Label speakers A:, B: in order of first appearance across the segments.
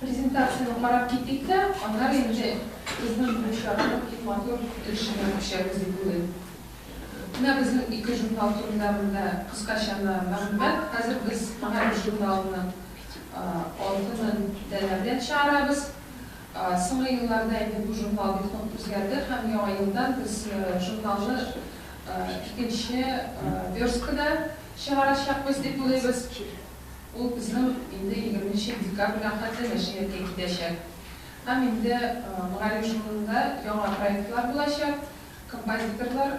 A: Презентацияне карап китик тә, аннары инде безнең бу чараның иң матур өлешенә күчәрбез дип уйлыйм. Менә безнең ике журнал турында монда кыскача гына мәгълүмат. Хәзер без Мәгариф журналының 6000 данә белән чыгарабыз. Соңгы елларда инде бу журнал бик нык үзгәрде һәм яңа елдан без журналны икенче версткада чыгарачакбыз дип уйлыйбыз. Ул безнең инде 20 декабрьгә хәтле нәшриятка китәчәк. Һәм инде Мәгариф журналында яңа проектлар булачак, композиторлар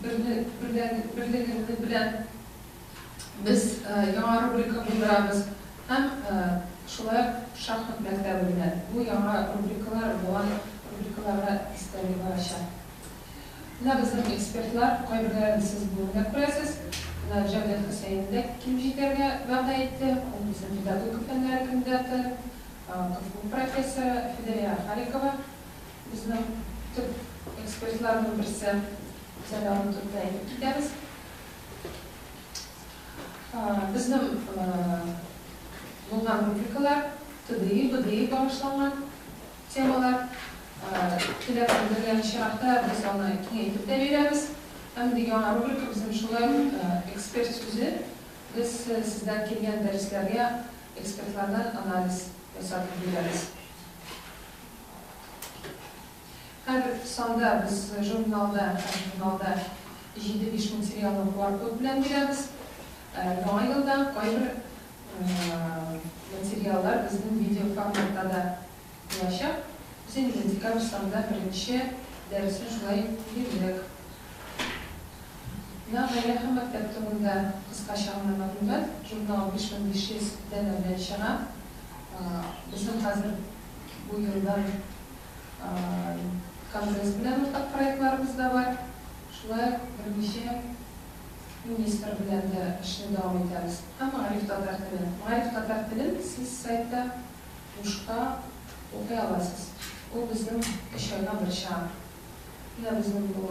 A: берлеге белән без яңа рубрика булдырабыз һәм шулай ук шахмат мәктәбе белән. Бу яңа рубрикалар булган рубрикаларга өстәлеп барачак. Менә безнең экспертлар, кайберләрен сез бүген дә күрәсез. Менә Җәүдәт Хөсәен дә килеп җитәргә вәгъдә итте. Ул безнең педагогика фәннәре кандидаты, КФУ профессоры Фидәрия Халикова, безнең төп экспертларның берсе. Без әле аның турында әйтеп китәбез. Безнең булган рубрикалар ТДИ, БДИ багышланган. Темалар теләк белдергән очракта без аны киңәйтеп тә бирәбез. Һәм инде яңа рубрика безнең шулай ук Эксперт сүзе. Без сездән килгән дәресләргә экспертлардан анализ ясатып бирәбез. Һәр санда без журналда, һәр журналда җиде-биш материалны QR-код белән бирәбез. Яңа елдан кайбер материаллар безнең видео форматта да булачак. Без инде декабрь санда беренче дәресне шулай бирдек. Менә гаилә һәм мәктәп турында кыскача гына мәгълүмат. Журнал 5500 данә белән чыга. Безнең хәзер бу елдан конгресс белән уртак проектларыбыз да бар. Шулай ук берничә министр белән дә эшне дәвам итәбез. Һәм Мәгариф татар теле. Мәгариф татар телен сез сайтта бушка укый аласыз. Ул безнең өч айга бер чыга. Менә безнең бу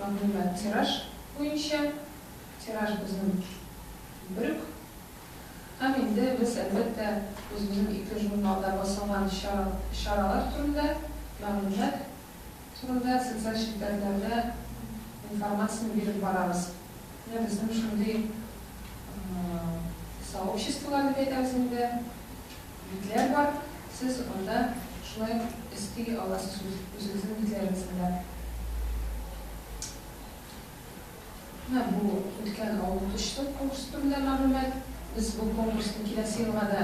A: мәгълүмат тираж буенча. Тираж безнең бер үк. Һәм инде без, әлбәттә, үзебезнең ике журналда басылган чаралар турында мәгълүмат турында социаль челтәрләрдә информацияне биреп барабыз. Менә безнең шундый сообществолар дип әйтәбез инде, битләр бар. Сез анда шулай ук өсти аласыз үзегезнең битләрегезне дә. Менә бу үткән авыл укытучысы конкурсы турында мәгълүмат. Без бу конкурсны киләсе елга да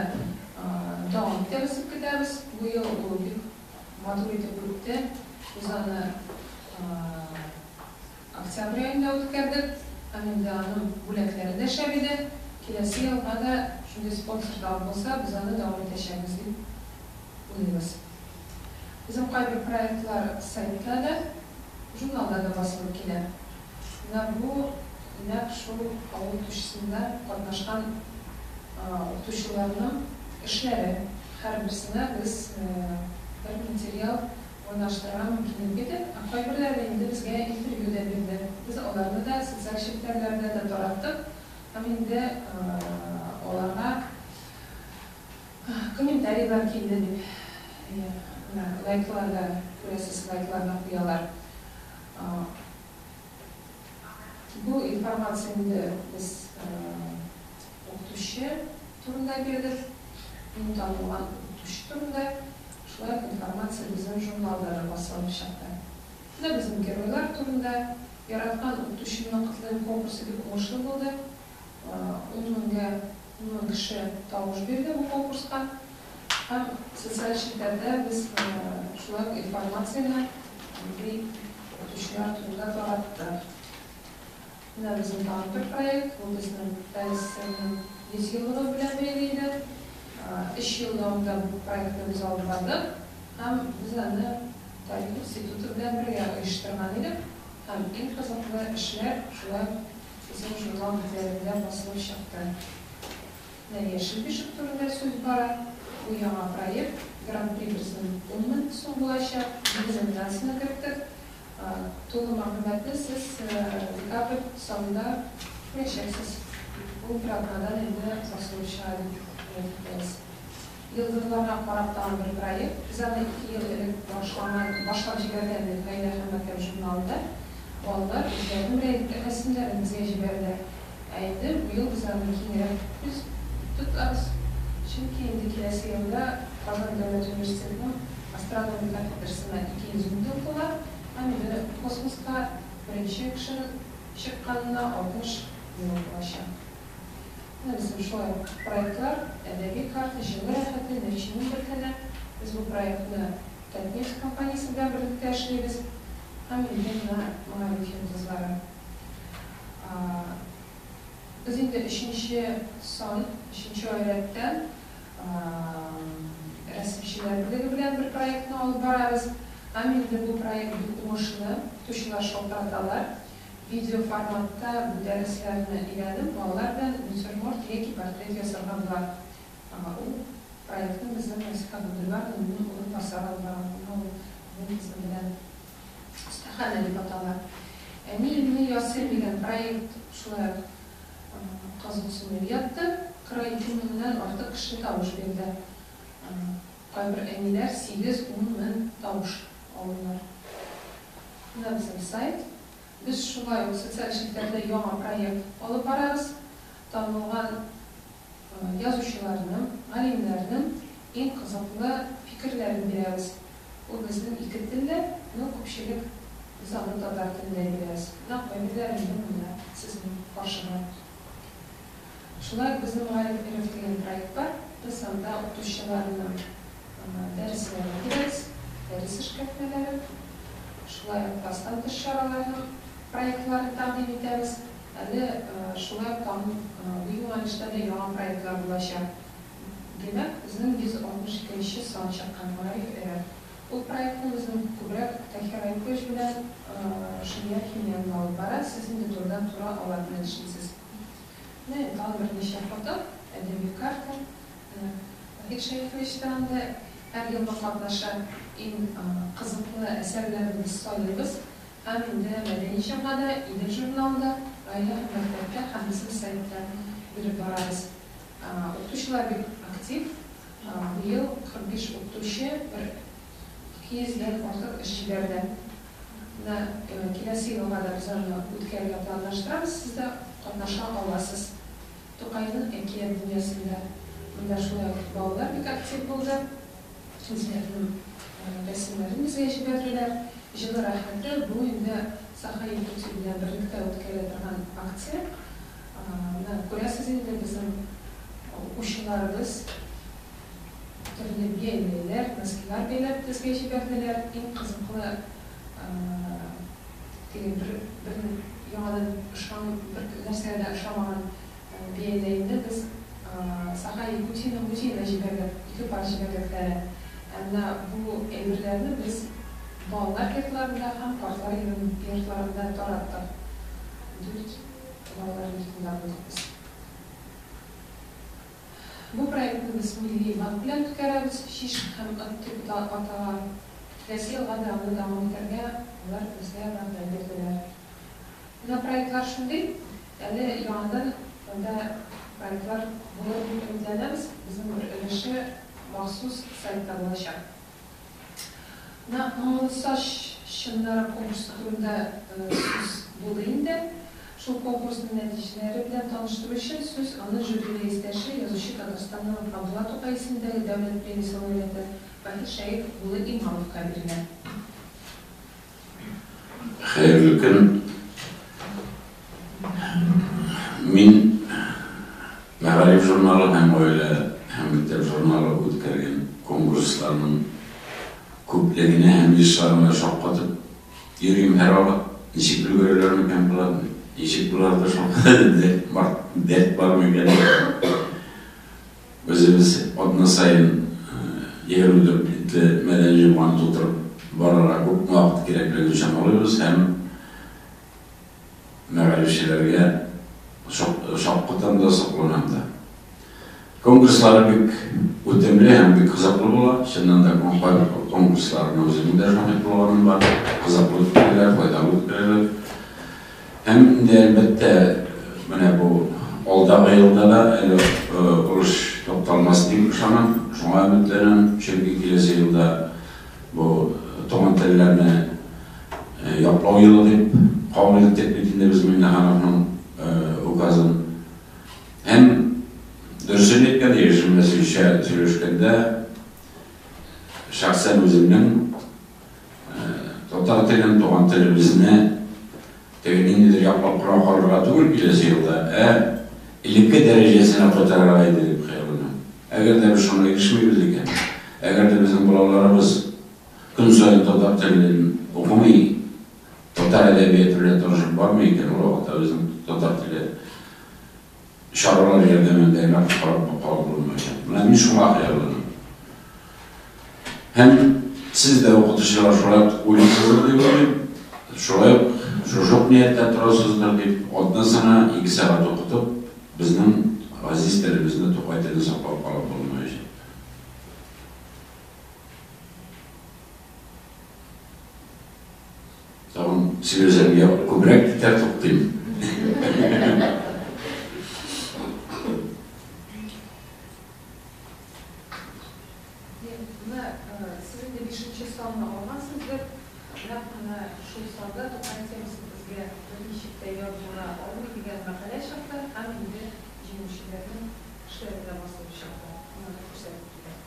A: дәвам итәбез дип көтәбез. Бу ел ул бик матур итеп үтте. Без аны октябрь аенда үткәрдек. Һәм инде аның бүләкләре дә шәп иде. Киләсе елга да шундый спонсор табып булса, без аны дәвам итәчәкбез дип уйлыйбыз. Безнең кайбер проектлар сайтта да, журналда да басылып килә. Менә бу нәкъ шул авыл укытучысында катнашкан укытучыларның эшләре. Һәрберсенә без бер материал урнаштырырга мөмкинлек бирдек, ә кайберләре инде безгә интервью да бирде. Без аларны да социаль челтәрләрдә дә тараттык һәм инде аларга комментарийлар килде дип, менә лайклар да күрәсез, лайклар да куялар. Бу информация инде без укытучы турында бирдек, иң танылган укытучы турында. Шулай ук информация безнең журналда да басылып чыкты. Менә безнең геройлар турында. Яраткан укытучымны котлыйм конкурсы бик уңышлы булды. Ун меңгә, ун мең кеше тавыш бирде бу конкурска. Һәм социаль челтәрдә без шулай ук информацияне мондый укытучылар турында тараттык. Менә безнең тагын бер проект, бу безнең ТАССРның 100 еллыгы белән бәйле иде. Өч ел дәвамында бу проектны без алып бардык һәм без аны Тарих институты белән бергә оештырган идек һәм иң кызыклы эшләр шулай ук безнең журнал битләрендә басылып чыкты. Менә Яшел бишек турында сүз бара. Бу яңа проект, Гран-при безнең 10 мең сум булачак, җиде номинацияне керттек. Тулы мәгълүматны сез декабрь санында күрәчәксез. Ул бер атнадан инде басылып чыга дип өмет итәбез. Йолдызларга карап тагын бер проект. Без аны 2 ел элек башлаган, башлап җибәргән идек Гаилә һәм мәктәп журналында. Балалар үзләренең рәсемнәрен безгә җибәрделәр. Ә инде быел без аны киңрәк күз тотабыз. Чөнки инде киләсе елда Казан дәүләт университетының астрономия кафедрасына 210 ел тула һәм инде космоска беренче кешенең чыкканына 60 ел булачак. Менә безнең шулай ук проектлар, Әдәби карта, Җылы рәхәте, Нефтьченең бер көне. Без бу проектны Татнефть компаниясе белән берлектә эшлибез. Һәм инде менә Мәгариф йолдызлары. Без инде өченче сан, өченче ай рәттән Рәсемчеләр берлеге белән бер проектны алып барабыз. Һәм инде бу проект бик уңышлы, укытучылар шалтыраталар. Видео форматта бу дәресләрне өйрәнеп, балалар белән натюрморт яки портрет ясарга була. Ул проектны безнең Расиха Габделбаровна урынбасары алып бара. Менә ул безнең кызым белән остаханә дип атала. Әниемне ясыйм дигән проект шулай ук кызыксыну уятты. 42 меңнән артык кеше тавыш бирде. Кайбер әниләр 8-10 мең тавыш алдылар. Менә безнең сайт. Без шулай ук социаль челтәрдә яңа проект алып барабыз. Танылган язучыларның, галимнәрнең иң кызыклы фикерләрен бирәбез. Ул безнең ике телле, но күпчелек без аны татар телендә бирәбез. Менә кайберләре инде монда сезнең каршыда. Шулай ук безнең Мәгариф РФ дигән проект бар. Без анда укытучыларның дәресләрен бирәбез, дәрес эшкәртмәләрен. Шулай ук класстан тыш чараларның проектларын тәкъдим итәбез. Әле шулай ук тагын бу юнәлештә дә яңа проектлар булачак. Димәк, безнең 162 нче сан чыккан Мәгариф РФ. Ул проектны безнең күбрәк Таһир Аюпович белән Шөмия Химиянова алып бара, сез инде турыдан-туры алар белән эшлисез. Менә инде тагын берничә фото, әдәби карта. Менә Таһир Шәрифович та анда һәр елны катнаша. Иң кызыклы әсәрләрне без сайлыйбыз. Һәм инде Мәдәни җомгада, Идел журналында, Гаилә һәм мәктәптә һәм безнең сайтта биреп барабыз. Укытучылар бик актив. Быел 45 укытучы бер 200 дән артык эш җибәрде. Менә киләсе елга да без аны үткәрергә планлаштырабыз, сез дә катнаша аласыз. Тукайның әкият дөньясында. Монда шулай ук балалар бик актив булды. Үзләренең рәсемнәрен безгә җибәрделәр. Җылы рәхәте, бу инде Саха Якутия белән берлектә үткәрелә торган акция. Менә күрәсез инде, безнең укучыларыбыз төрле бияләйләр, носкилар бәйләп безгә җибәрделәр. Иң кызыклы теге бер бер яңадан ошам бер нәрсәгә дә ошамаган бияләйне без Саха Якутиянең музеена җибәрдек, ике пар җибәрдек әле. Ә менә бу әйберләрне без балалар йортларында һәм картлар йортларында тараттык. Дүрт балалар йортында булдык без. Бу проектны без Милли банк белән үткәрәбез, Чиш һәм Ыт дип атала. Киләсе елга да аны дәвам итәргә алар безгә вәгъдә бирделәр. Менә проектлар шундый. Әле яңадан монда проектлар булыр дип өметләнәбез. Безнең бер өлеше махсус сайтта булачак. Менә Моңлы сач чыннары конкурсы турында сүз булды инде. Шул конкурсның нәтиҗәләре белән таныштыру өчен сүз аны жюри рәистәше, язучы, Татарстанның Габдулла Тукай исемендәге дәүләт премиясе лауреаты Баһир Шәех улы Имамовка бирелә.
B: Хәерле көн! Мин Мәгариф журналы һәм Гаилә һәм мәктәп журналы үткәргән конкурсларның күплегенә һәм ешлыгына шаккатып йөрим һәрвакыт. Ничек өлгерәләр микән болар? Ничек боларда шулкадәр дәрт бар, дәрт бар микән? Үзебез атна саен 24 битле Мәдәни җомганы тутырып барырга күпме вакыт кирәклеген чамалыйбыз һәм мәгарифчеләргә шаккатам да, сокланам да. Конкурслары бик үтемле һәм бик кызыклы була. Чыннан да, кайбер конкурсларына үземнең дә шаһит булганым бар. Кызыклы үткәрәләр, файдалы үткәрәләр. Һәм инде, әлбәттә, менә бу алдагы елда да әле ул эш. Тапталмас дип ышанам, шуңа өметләнәм, чөнки киләсе елда бу туган телләрне яклау елы дип кабул иттек бит инде без Миңнехановның указын. Һәм дөресен әйткәндә, яшермәсенчә сөйләшкәндә, шәхсән үземнең татар телен, туган телебезне теге ниндидер яклап кына калырга түгел киләсе елда, ә элекке дәрәҗәсенә кайтарырга иде дип хыялланам. Әгәр дә без шуңа ирешмибез икән, әгәр дә безнең балаларыбыз көн саен татар телен укымый, татар әдәбияты белән танышып бармый икән, ул вакытта безнең татар теле чаралар ярдәмендә генә коткарып калып булмаячак. Менә мин шуңа хыялланам. Һәм сез дә, укытучылар, шулай ук уйлыйсыздыр дип уйлыйм. Шулай ук шушы ук нияттә торасыздыр дип, атнасына ике сәгать укытып, безнең газиз телебезне, Тукай телен саклап калып булмаячак. Тагын сөйләсәм, я күбрәк китәр, туктыйм.
A: Менә сез инде бишенче санны алгансыздыр. Нәкъ менә шул санда Тукай темасы безгә берничек тә ят була алмый дигән мәкалә чыкты һәм инде җиңүчеләрнең эшләре дә басылып чыкты. Мин аны күрсәтеп китәм.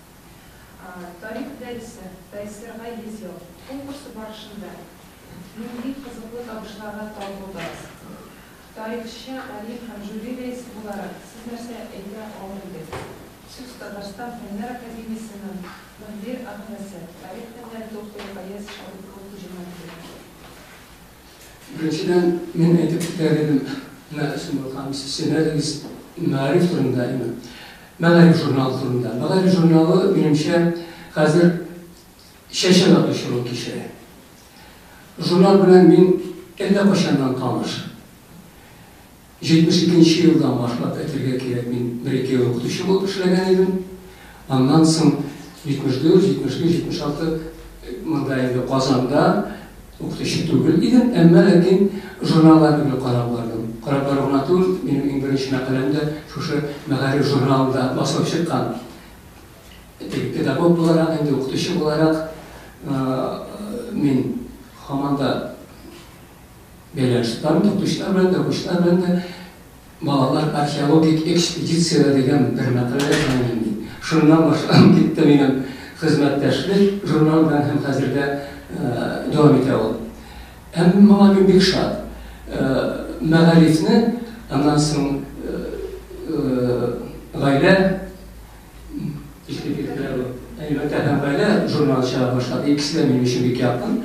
A: Тарих дәресе, ТАССРга 100 ел конкурсы барышында нинди кызыклы табышларга тап булдыгыз? Тарихчы, галим һәм жюри рәисе буларак, сез нәрсә әйтә алыр идегез? Сүз Татарстан Фәннәр академиясенең мөдир әгъзасы, тарих фәннәре докторы Гаяз Шәрипов Хуҗина бирелә.
C: Беренчедән, мин әйтеп китәр идем, менә Сөмбел ханым, сез сөйләдегез мәгариф турында, әйме? Мәгариф журналы турында. Мәгариф журналы, минемчә, хәзер чәчәк ату чорын кичерә. Журнал белән мин әллә кайчаннан таныш. 72 нче елдан башлап әйтергә кирәк, мин бер-ике ел укытучы булып эшләгән идем. Аннан соң 74, 75, 76 монда инде Казанда укытучы түгел идем, әмма ләкин журналларны гел карап бардым. Карап бару гына түгел, минем иң беренче мәкаләм дә шушы Мәгариф журналында басылып чыккан. Теге педагог буларак, инде укытучы буларак, мин һаман да бәйләнеш тотам, укытучылар белән дә, укучылар белән дә. Балалар археологик экспедициядә дигән бер мәкалә язган идем мин. Шуннан башланып китте минем хезмәттәшлек журнал белән һәм хәзер дә дәвам итә ул. Һәм моңа мин бик шат. Мәгарифне, аннан соң гаилә, Әлбәттә, һәм гаилә журналы чыга башлады. Икесе дә минем өчен бик якын.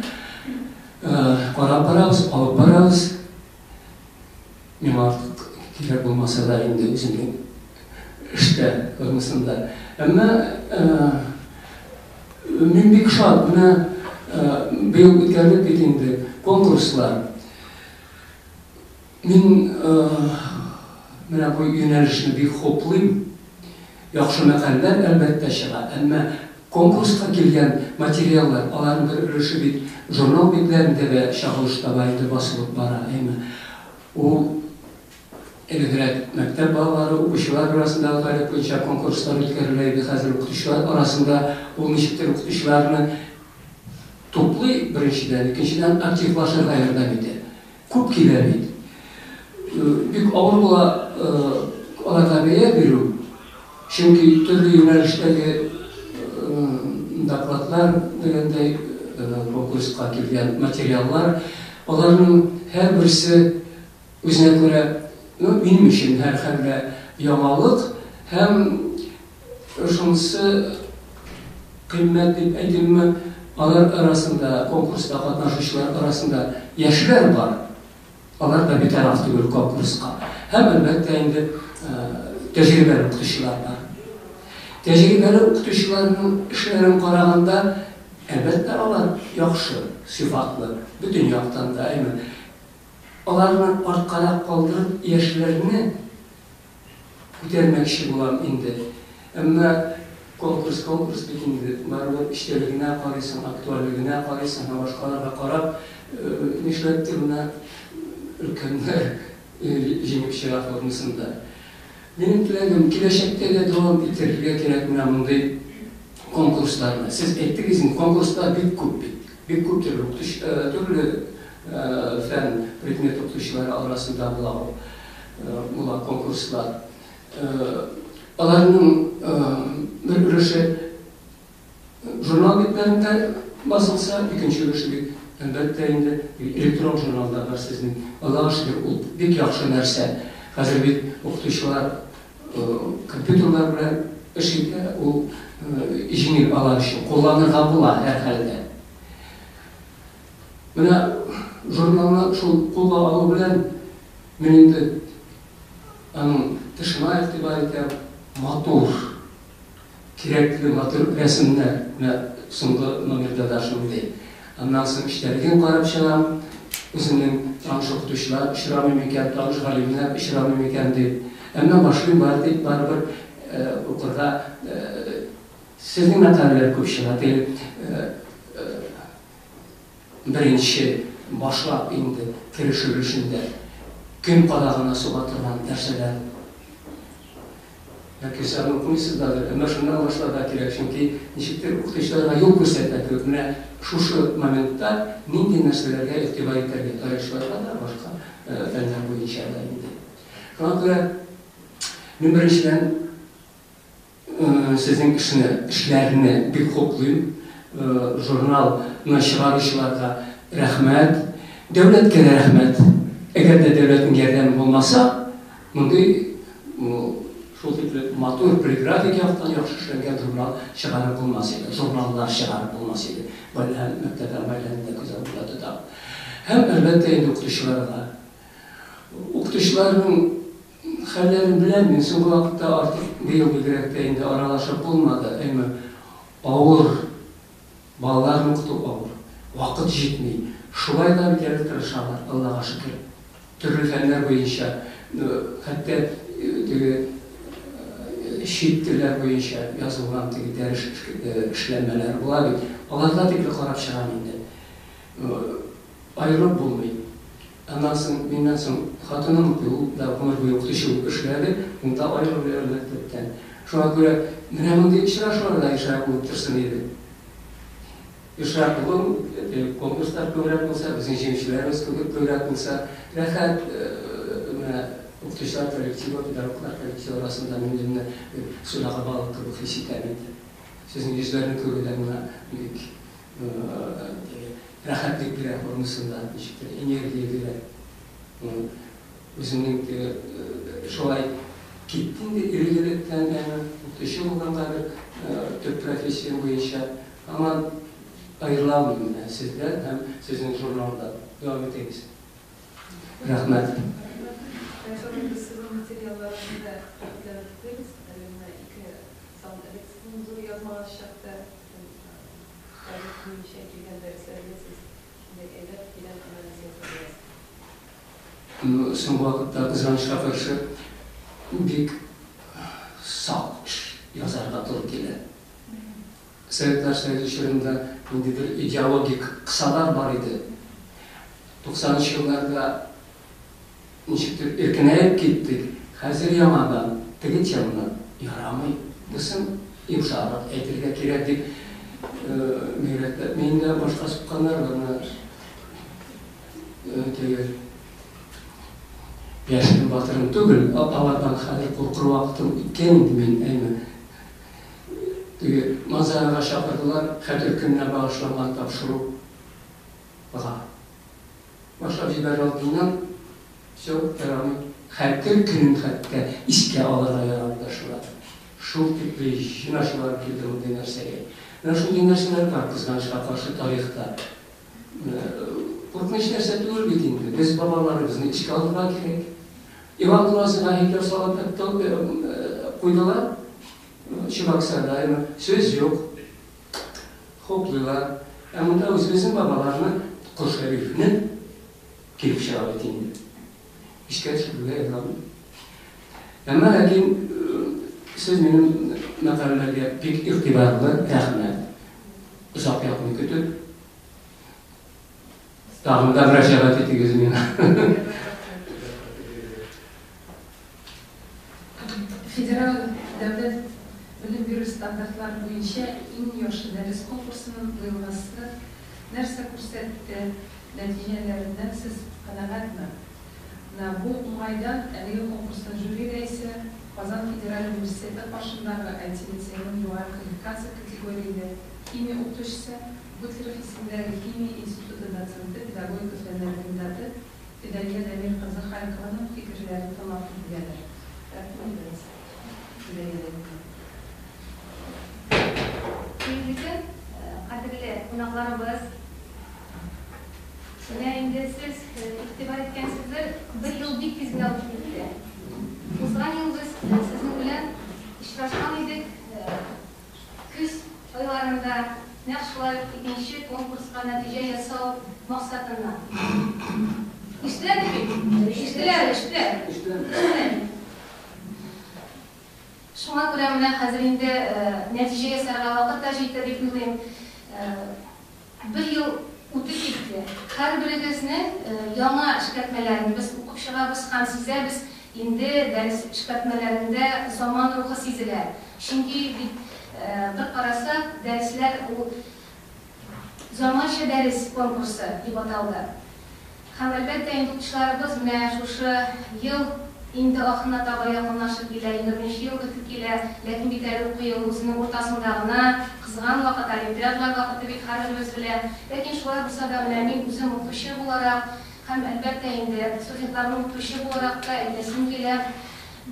C: Карап барабыз, алып барабыз. Миңа артык кирәк булмаса да инде үземнең эштә формасында. Әмма мин бик шат. Менә быел үткәрдек бит инде конкурслар. Мин менә бу юнәлешне бик хуплыйм. Яхшы мәкаләләр, әлбәттә, чыга, әмма конкурска килгән материаллар, аларның бер өлеше бит журнал битләрендә дә чагылыш таба инде, басылып бара, әйме. Ул элегрәк мәктәп балалары, укучылар арасындагы тарих буенча конкурслар үткәрелә иде, хәзер укытучылар арасында ул ничектер укытучыларны туплый, беренчедән, икенчедән, активлашырга ярдәм итә. Күп килә бит. Бик авыр була аларга бәя бирү, чөнки төрле юнәлештәге докладлар дигәндәй, конкурска килгән материаллар, аларның һәрберсе үзенә күрә, ну, минем өчен һәрхәлдә яңалык һәм шунысы кыйммәт дип әйтимме, алар арасында, конкурста катнашучылар арасында яшьләр бар. Алар да битараф түгел конкурска. Һәм, әлбәттә инде, тәҗрибәле укытучылар бар. Тәҗрибәле укытучыларның эшләрен караганда, әлбәттә, алар яхшы, сыйфатлы, бөтен яктан да, әйме. Аларны арткарак калдырып, яшьләрне Күтәрмәкче булам инде. Әмма конкурс конкурс бит инде, барыбер эчтәлегенә карыйсың, актуальлегенә карыйсың һәм башкаларга карап, нишләптер менә өлкәннәр җиңеп чыга формасында. Минем теләгем, киләчәктә дә дәвам иттерергә кирәк менә мондый конкурсларны. Сез әйттегез инде, конкурслар бик күп бит. Бик күп төрле укытучы, төрле фән, предмет укытучылары арасында була ул, була конкурслар. Аларның бер өлеше Журнал битләрендә басылса, икенче өлеше бит, әлбәттә инде, электрон журналда бар сезнең. Аллага шөкер, ул бик яхшы нәрсә. Хәзер бит укытучылар компьютерлар белән эш итә, ул җиңел алар өчен, кулланырга була һәрхәлдә. Менә журналны шул кулга алу белән мин инде аның тышына игътибар итәм, матур. Кирәкле матур рәсемнәр, менә соңгы номерда да шундый. Аннан соң эчтәлеген карап чыгам, үземнең таныш укытучылар очрамый микән, таныш галимнәр очрамый микән дип. Әмма башлыйм бары тик барыбер укырга. Сезнең мәкаләләр күп чыга, теге беренче башлап инде кереш өлешендә көн кадагына суга торган нәрсәләр. Бәлки сез аны укымыйсыздадыр, әмма шуннан башларга кирәк, чөнки ничектер укытучыларга юл күрсәтә кебек, менә шушы моментта нинди нәрсәләргә игътибар итәргә, тарихчыларга да, башка фәннәр буенча да инде. Шуңа күрә мин беренчедән сезнең эшне, эшләрне бик хуплыйм. Журналны чыгаручыларга рәхмәт, дәүләткә дә рәхмәт. Әгәр дә дәүләтнең ярдәме булмаса, Мондый шул тикле матур полиграфик яктан яхшы эшләнгән журнал чыгарып булмас иде, журналлар чыгарып булмас иде. Гаилә, мәктәп һәм гаиләне дә күз алдында тотам. Һәм, әлбәттә инде, укытучыларга. Укытучыларның хәлләрен беләм мин, соңгы вакытта артык, быел бигрәк тә инде аралашып булмады, әмма авыр. Балаларны укыту авыр, вакыт җитми. Шулай да бит әле тырышалар, Аллага шөкер. Төрле фәннәр буенча, хәтта теге чит телләр буенча язылган теге дәрес эшләнмәләре була бит, аларга тикле карап чыгам инде. Аерылып булмый. Аннан соң, миннән соң хатыным укый, ул да гомер буе укытучы булып эшләде, ул да аерылмый мәктәптән. Шуңа күрә менә мондый очрашулар да ешрак булып торсын иде. Ешрак булу, конкурслар күбрәк булса, безнең җиңүчеләребез күбрәк булса, рәхәт менә укытучылар коллективы, педагоглар коллективы арасында мин үземне судагы балык кебек хис итәм инде. Сезнең йөзләрне күрү дә миңа бик рәхәтлек бирә, монысында ничектер энергия бирә. Үземнең теге шулай китте инде элек-электән әнә укытучы булганга бер төп профессиям буенча. Һаман аерыла алмыйм менә сездән һәм сезнең журналдан. Дәвам итегез. Рәхмәт.
A: Рәхмәт. Рәйхан абый, без сезнең материалларыгызны да рәхәтләнеп укыйбыз. Әле менә ике сан элек сезнең зур язмагыз чыкты. Бөтен тарих буенча килгән дәресләргә сез шундый әйбәт тирән анализ ясадыгыз.
C: Соңгы вакытта, кызганычка каршы, бик сак эш язарга туры килә. Советлар Союзы чорында ниндидер идеологик кысалар бар иде. Туксанынчы елларда ничектер иркенәеп киттек. Хәзер яңадан теге теманы ярамый, бусын йомшаграк әйтергә кирәк дип, бигрәк тә мине дә башка сукканнар бар менә. Теге яшерен батырын түгел, алардан хәзер куркыр вакытым үткән инде мин, әйме. Теге Манзарага чакырдылар, Хәтер көненә багышланган тапшыруга. Башлап җибәрер алдыннан, все, ярамый. Хәтер көнен хәтта искә алырга ярамый да шулар. Шул тикле җен ачулары килде мондый нәрсәгә. Менә шундый нәрсәләр бар, кызганычка каршы, тарихта. Куркыныч нәрсә түгел бит инде. Без бабаларыбызны искә алырга кирәк. Иван Грозныйга һәйкәл салып куйдылар. Чебоксарда сүз юк. Хуплыйлар. Ә монда үзебезнең бабаларны, Кол Шәрифне килеп чыга бит инде. Искә төшерергә ярамый. Әмма ләкин сез минем мәкаләләргә бик игътибарлы, рәхмәт. Озак ятмый көтеп. Тагын да мөрәҗәгать итегез миңа.
A: стандартлар буенча иң яхшы дәрес конкурсының быелгысы нәрсә күрсәтте, нәтиҗәләреннән сез канәгатьме? Менә бу уңайдан әлеге конкурсның жюри рәисе, Казан федераль университеты каршындагы IT-лицейның югары квалификация категорияле химия укытучысы, Бутлеров исемендәге химия институты доценты, педагогика фәннәре кандидаты Фидания Дамир кызы Халикованың фикерләрен тыңлап китик әле. Рәхим итегез, Фидания Дамир кызы.
D: Хәерле көн, кадерле кунакларыбыз! Менә инде сез игътибар иткәнсездер, бер ел бик тиз генә үтеп китте. Узган ел без сезнең белән очрашкан идек. Көз айларында нәкъ шулай ук икенче конкурска нәтиҗә ясау максатыннан. Ишетелә бит? Ишетелә, ишетелә. Ишетелә. Шуңа күрә менә хәзер инде нәтиҗә ясарга вакыт та җитте дип уйлыйм. Бер ел үтеп китте. Һәрберегезнең яңа эшкәртмәләрен без укып чыгабыз һәм сизәбез, инде дәрес эшкәртмәләрендә заман рухы сизелә. Чөнки бит, бер карасак, дәресләр ул Заманча дәрес конкурсы дип аталды. Һәм, әлбәттә, инде укучыларыбыз менә шушы ел инде ахырына таба якынлашып килә, егерменче ел бетеп килә, ләкин бит әле уку елы үзенең уртасында гына, кызган вакыт, олимпиадалар вакыты бит, һәрберебез белә. Ләкин шулай булса да, менә мин үзем укытучы буларак һәм, әлбәттә инде, студентларны укытучы буларак та әйтәсем килә,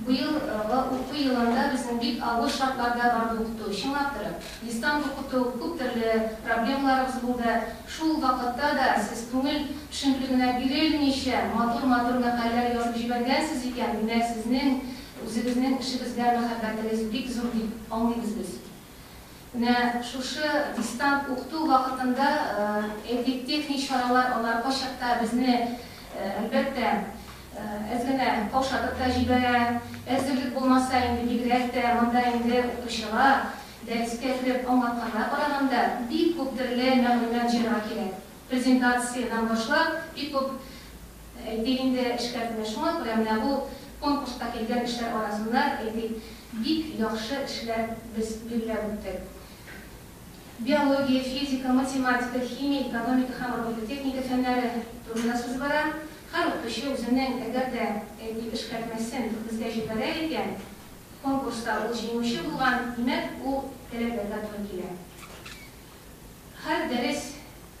D: Быелгы уку елында безнең бик авыр шартларда барды укыту. Чынлап торып, дистант укыту, күп төрле проблемаларыбыз булды. Шул вакытта да сез күңел төшенкелегенә бирелмичә, матур-матур мәкаләләр язып җибәргәнсез икән, димәк, сезнең үзегезнең эшегезгә мәхәббәтегез бик зур дип аңлыйбыз без. Менә шушы дистант укыту вакытында, әйтик, техник чаралар, алар кайчакта безне, әлбәттә, әз генә каушатып та җибәрә. Әзерлек булмаса инде бигрәк тә, монда инде укытучыга дәрескә кереп аңлатканга караганда бик күп төрле мәгълүмат җыярга кирәк. Презентациядән башлап, бик күп, әйтик инде, эшкәртмә. Шуңа күрә менә бу конкурска килгән эшләр арасында, әйтик, бик яхшы эшләр без билгеләп үттек. Биология, физика, математика, химия, экономика һәм робототехника фәннәре турында сүз бара. Һәр укытучы үзенең, әгәр дә, әйтик, эшкәртмәсен безгә җибәрә икән, конкурста ул җиңүче булган, димәк, ул таләпләргә туры килә. Һәр дәрес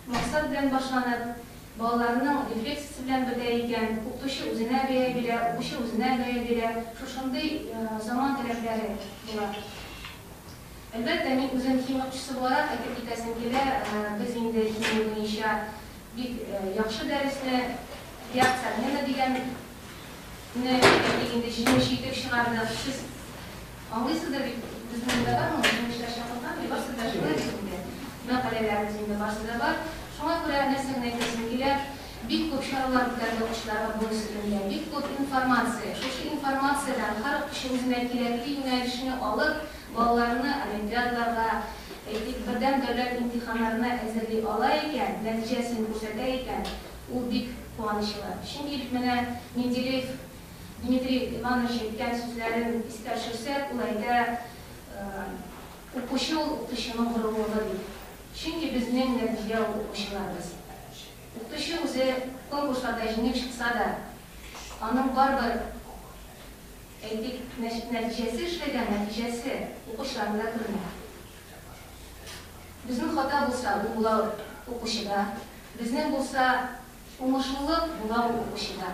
D: максат белән башланып, балаларның рефлексиясе белән бетә икән, укытучы үзенә бәя бирә, укучы үзенә бәя бирә, шушындый заман таләпләре була. Әлбәттә, мин үзем химия укытучысы буларак әйтеп китәсем килә, без инде химия буенча бик яхшы дәресне, реакция обмена дигән не әйтик инде, җиңүче итеп чыгардык. Сез аңлыйсыздыр бит, безнең монда бармы җиңүчеләр чакырган, барсы да шулай бит инде. Мәкаләләребез инде барсы да бар. Шуңа күрә нәрсә генә әйтәсем килә, бик күп чаралар үткәрде укучыларга бүгенге көндә, бик күп информация. Шушы информациядән һәр укучы үзенә кирәкле юнәлешне алып, балаларны олимпиадаларга, әйтик, бердәм дәүләт имтиханнарына әзерли ала икән, нәтиҗәсен күрсәтә икән, ул бик куанычлы. Чөнки бит менә Менделеев Дмитрий Иванович әйткән сүзләрен искә төшерсәк, ул әйтә, Укучы ул укытучының горурлыгы дип. Чөнки безнең нәтиҗә ул укучыларыбыз. Укытучы үзе конкурсларда җиңеп чыкса да, аның барыбер, әйтик, нәтиҗәсе эшләгән нәтиҗәсе укучыларында күренә. Безнең хата булса, ул була укучыда. Безнең булса, уңышлылык була ул укучыда.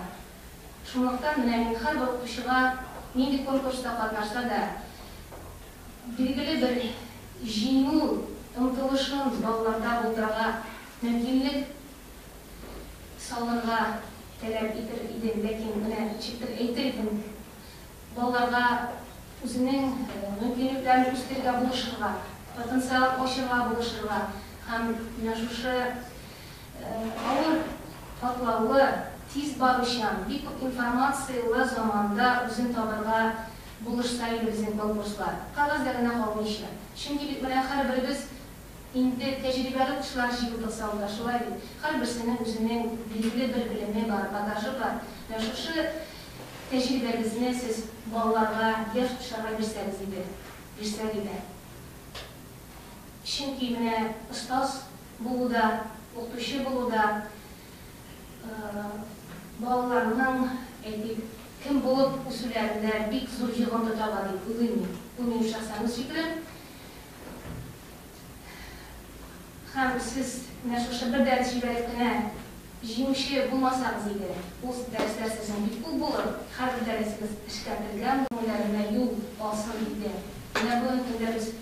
D: Шунлыктан менә мин һәрбер укучыга, нинди конкурста катнашса да, билгеле бер җиңү омтылышын балаларда булдырырга мөмкинлек салырга таләп итер идем. Ләкин менә ничектер әйтер идем, балаларга үзенең мөмкинлекләрен үстерергә булышырга, потенциалын ачырга булышырга һәм менә шушы авыр, катлаулы, тиз баручан, бик күп информацияле заманда үзен табырга булышса иде безнең конкурслар. Кәгазьдә генә калмыйча. Чөнки бит менә һәрберебез инде тәҗрибәле укучылар җыелдык залда, шулай бит? Һәрберсенең үзенең билгеле бер белеме бар, багажы бар. Менә шушы тәҗрибәгезне сез балаларга, яшь укучыларга бирсәгез иде, бирсәк иде. Чөнки менә остаз булу да, укытучы булу да, балаларның, әйтик, кем булып үсүләренә бик зур йогынты таба дип уйлыйм мин. Бу минем шәхсән үз фикерем. Һәм сез менә шушы бер дәрес җибәреп кенә җиңүче булмасагыз иде, ул дәресләр сезнең бик күп булыр, һәрбер дәресегез эшкәртелгән, күңелләренә юл алсын иде. Менә бүгенге көндә без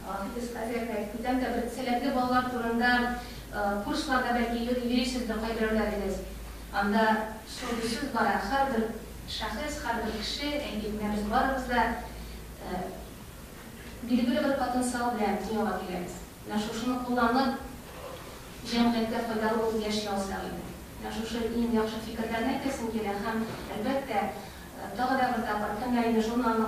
D: Хафиз хәзрәт әйтеп китәм дә, бер сәләтле балалар турында курсларда бәлки йөрисездер кайберәүләрегез. Анда шундый сүз бара, һәрбер шәхес, һәрбер кеше, әйтик, менә без барыбыз да билгеле бер потенциал белән дөньяга киләбез. Менә шушыны кулланып, җәмгыятькә файдалы булып яши алсак иде. Менә шушы иң яхшы фикерләрне әйтәсем килә һәм, әлбәттә, тагы да бер тапкыр, кемнәр инде журналны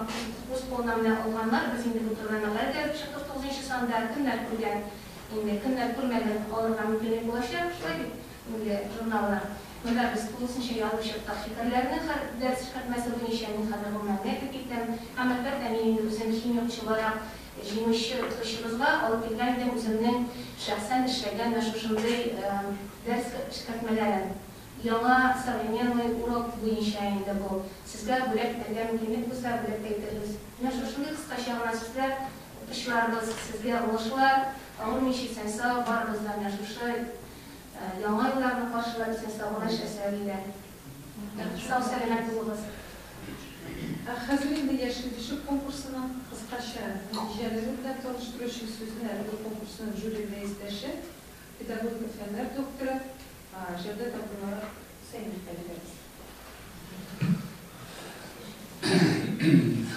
D: үз кулына менә алганнар, без инде бу турыда мәкалә дә язып чыктык тугызынчы санда, кемнәр күргән, инде кемнәр күрмәгән, алырга мөмкинлек булачак, шулай бит инде журналны. Монда без тулысынча язып чыктык фикерләрне һәр дәрес эшкәртмәсе буенча, мин хәзер гомумән генә әйтеп киттем. Һәм, әлбәттә, мин инде үзем химия укытучы буларак, Җиңүче укытучыбызга алып килгән идем үземнең шәхсән эшләгән менә шушындый дәрес эшкәртмәләрен. Яңа современный урок буенча инде бу. Сезгә бүләк итәргә мөмкинлек булса, бүләк тә итербез. Менә шушындый кыскача гына сүзләр, укытучыларыбыз, сезгә уңышлар, авырмыйча исән-сау, барыбыз да менә шушы Яңа елларны каршылап исән-сау гына эшләсәк иде. Сау-сәламәт булыгыз.
A: Ә хәзер инде Яшел бишек конкурсының кыскача нәтиҗәләре белән таныштыру өчен сүзне әлеге конкурсның жюри рәистәше, педагогика фәннәр докторы Җәүдәт Абдулларов Хөсәеновка бирәбез.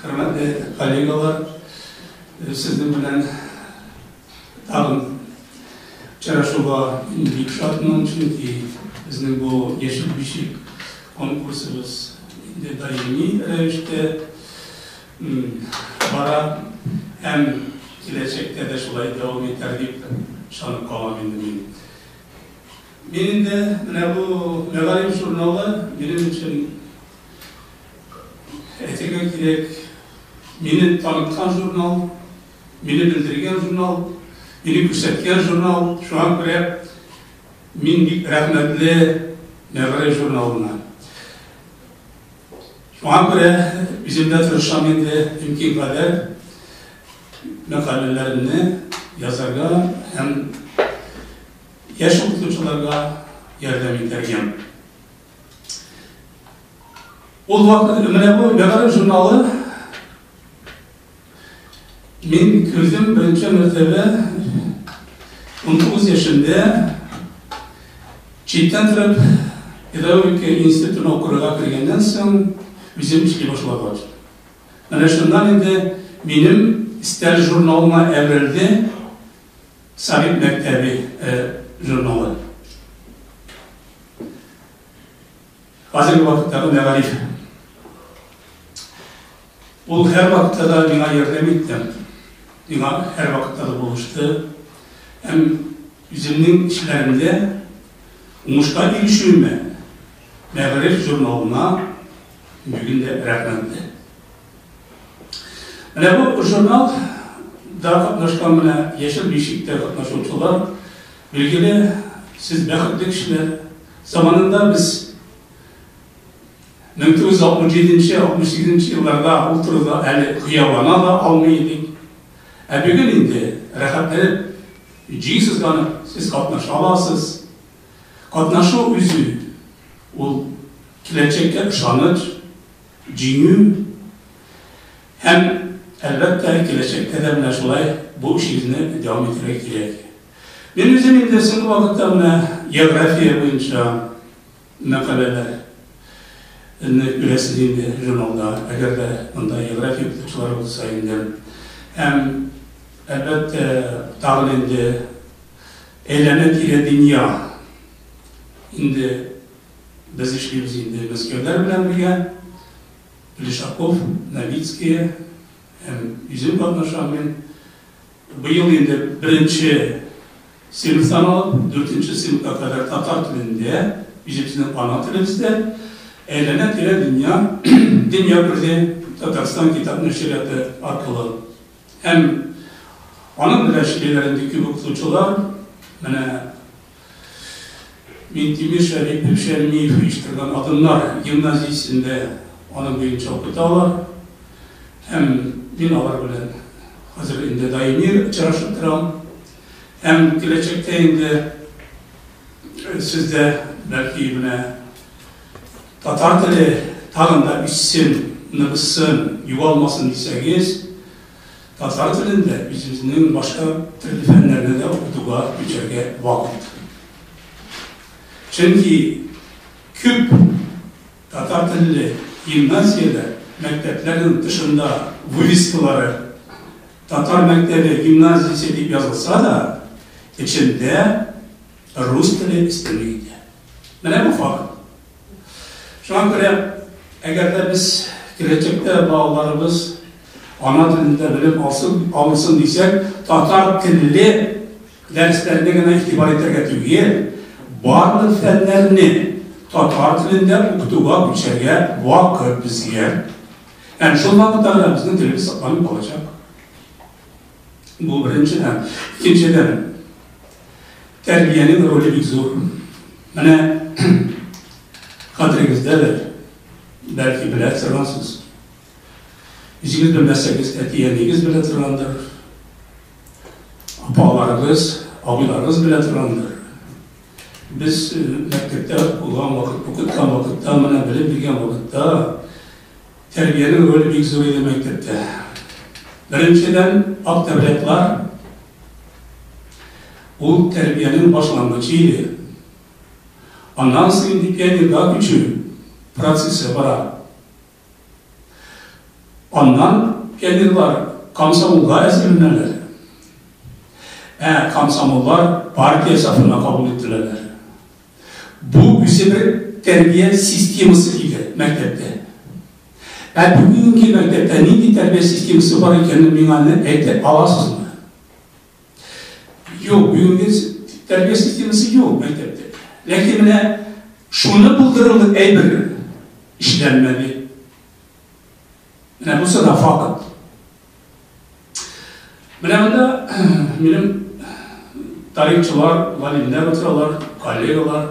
E: Хөрмәтле коллегалар, сезнең белән тагын очрашуга мин бик шатмын, чөнки безнең бу Яшел бишек конкурсыбыз инде даими рәвештә бара һәм киләчәктә дә шулай дәвам итәр дип ышанып калам инде мин. Мин инде менә бу Мәгариф журналы минем өчен, әйтергә кирәк, мине таныткан журнал, мине белдергән журнал, мине күрсәткән журнал. Шуңа күрә мин бик рәхмәтле Мәгариф журналына. Шуңа күрә үзем дә тырышам инде мөмкин кадәр мәкаләләремне язарга һәм яшь укытучыларга ярдәм итәргә. Ул вакыт менә бу Мәгариф журналы мин күрдем беренче мәртәбә 19 яшемдә читтән торып педагогика институтына укырга кергәннән соң үзем эшли башлагач. Менә шуннан инде минем өстәл журналыма әверелде Совет мәктәбе журналы. Хәзерге вакыттагы Мәгариф. Ул һәрвакытта да миңа ярдәм итте. Миңа һәрвакытта да булышты. Һәм үземнең эшләремдә уңышка ирешүемә Мәгариф журналына бүген дә рәхмәтле. Менә бу журнал да катнашкан менә Яшел бишектә катнашучылар, билгеле, сез бәхетле кешеләр. Заманында без 1967-68 елларда ул турыда әле хыяллана да алмый идек. Ә бүген инде рәхәтләнеп, җиң сызганып сез катнаша аласыз. Катнашу үзе ул киләчәккә ышаныч, җиңү һәм, әлбәттә, киләчәктә дә менә шулай бу эшегезне дәвам итәргә кирәк. Мин үзем инде соңгы вакытта менә география буенча мәкаләләр күрәсез инде журналда, әгәр дә монда география укытучылары булса инде. Һәм, әлбәттә, тагын инде әйләнә-тирә дөнья инде без эшлибез инде Мәскәүләр белән бергә, Плешаков, Новицкие һәм үзем катнашам мин. Быел инде беренче сыйныфтан алып, дүртенче сыйныфка кадәр татар телендә, үзебезнең ана телебездә әйләнә-тирә дөнья, дөнья күрде Татарстан китап нәшрияты аркылы. Һәм. Аның белән эшлиләр инде күп укытучылар. Менә Минтимер Шәрипов Шәрмиев оештырган Адымнар гимназиясендә аның буенча укыталар. Һәм мин алар белән хәзер инде даими очрашып торам. Һәм киләчәктә инде сез дә бәлки менә татар теле тагын да үссен, ныгысын, югалмасын дисәгез, татар телендә үзебезнең башка төрле фәннәрне дә укытуга күчәргә вакыт. Чөнки күп татар телле гимназияләр, мәктәпләрнең тышында вывескалары татар мәктәбе гимназиясе дип язылса да, эчендә рус теле өстенлек итә. Менә бу факт. Шуңа күрә, әгәр дә без киләчәктә балаларыбыз ана телендә белем алсын, алынсын дисәк, татар телле дәресләрне генә игътибар итәргә түгел, барлык фәннәрне татар телендә укытуга күчәргә вакыт безгә. Һәм шул вакытта гына безнең телебез сакланып калачак. Бу беренчедән. Икенчедән, тәрбиянең роле бик зур. Менә хәтерегездәдер, бәлки белә торгансыз. Үзегез белмәсәгез, әти-әниегез белә торгандыр. Апаларыгыз, абыйларыгыз белә торгандыр. Без мәктәптә укыган вакыт, укыткан вакытта, менә белем биргән вакытта тәрбиянең роле бик зур иде мәктәптә. Беренчедән, ак таблетлар ул тәрбиянең башлангычы иде. Аннан соң инде пионерга күчү процессы бара. Аннан пионерлар комсомолга әзерләнәләр. Ә комсомоллар партия сафына кабул ителәләр. Бу үзе бер тәрбия системасы иде мәктәптә. Ә бүгенге мәктәптә нинди тәрбия системасы бар икәнен миңа әйтә аласызмы? Юк, бүгенге тәрбия системасы юк мәктәптә. Ләкин менә шуны булдырырлык әйбер эшләнмәде. Менә бусы да факт. Менә монда минем тарихчылар, галимнәр утыралар, коллегалар.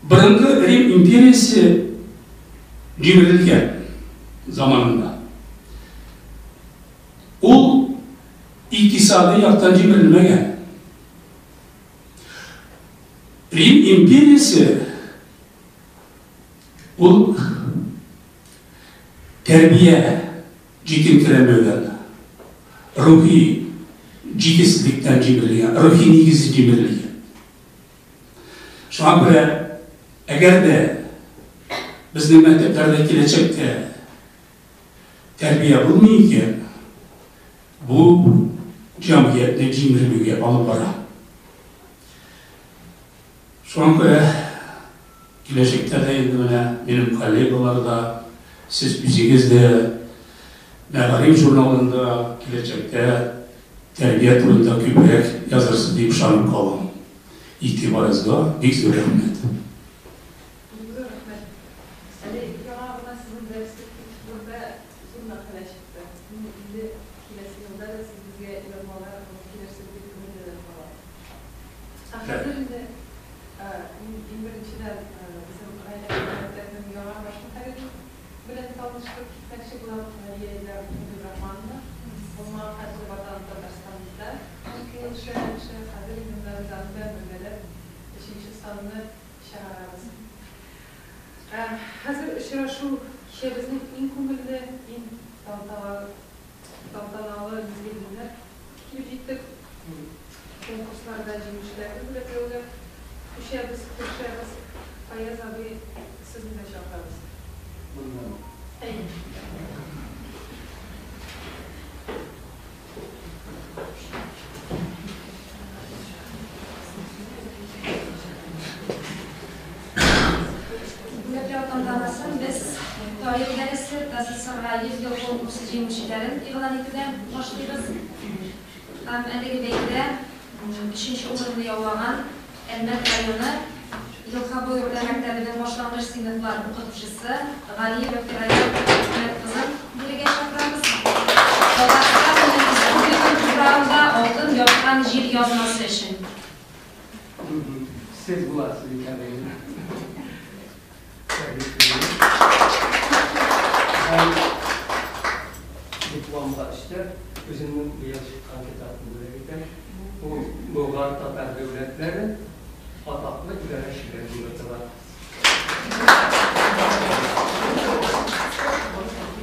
E: Борынгы Рим империясе җимерелгән заманында. Ул икътисади яктан җимерелмәгән. Рим империясе ул тәрбия җитенкерәмәүдән, рухи җитезлектән җимерелгән, рухи нигезе җимерелгән. Шуңа күрә, әгәр дә безнең мәктәпләрдә киләчәктә тәрбия булмый икән, бу җәмгыятьне җимерелүгә алып бара. Шуңа күрә киләчәктә дә инде менә минем коллегалар да, сез үзегез дә Мәгариф журналында киләчәктә тәрбия турында күбрәк язарсыз дип ышанып калам. Игътибарыгызга бик зур рәхмәт.
A: Бик зур рәхмәт. Әле яңа гына сезнең дәреслек турында зур мәкалә чыкты. Мин инде киләсе елда да сез безгә язмалар алып килерсез дип өметләнеп калам. Ә хәзер инде мин иң беренчедән безнең гаилә мәктәпнең яңа баш мөхәррире белән таныштырып китмәкче булам, Галия Илдар Габдрахмановна. Ул моңа хәтле Ватан Татарстаныбызда 12 ел эшләгән кеше, хәзер инде менә без аның белән бергәләп өченче санны чыгарабыз. Ә хәзер очрашу кичәбезнең иң күңелле, иң тантаналы мизгеленә килеп җиттек. Конкурсларда җиңүчеләрне бүләкләүгә күчәбез, керешәбез. Фаяз абый, сезне дә чакырабыз. Әйе.
D: Бүләкләү тантанасын без Тарих дәресе ТАССРга 100 ел конкурсы җиңүчеләрен игълан итүдән башлыйбыз. Һәм әлеге бәйгедә өченче урынны яулаган Әлмәт районы Елховой урта мәктәбенең башлангыч сыйныфлар укытучысы Галиева Фирая Әхмәт кызын бирегә чакырабыз. Татарстан Торган җил язмасы өчен.
C: Сез буласыз икән. Һәм дипломга өстәп, үземнең быел чыккан китапны бүләк итәм. Ул Болгар татар дәүләтләре атаклы идарәчеләр дип атала.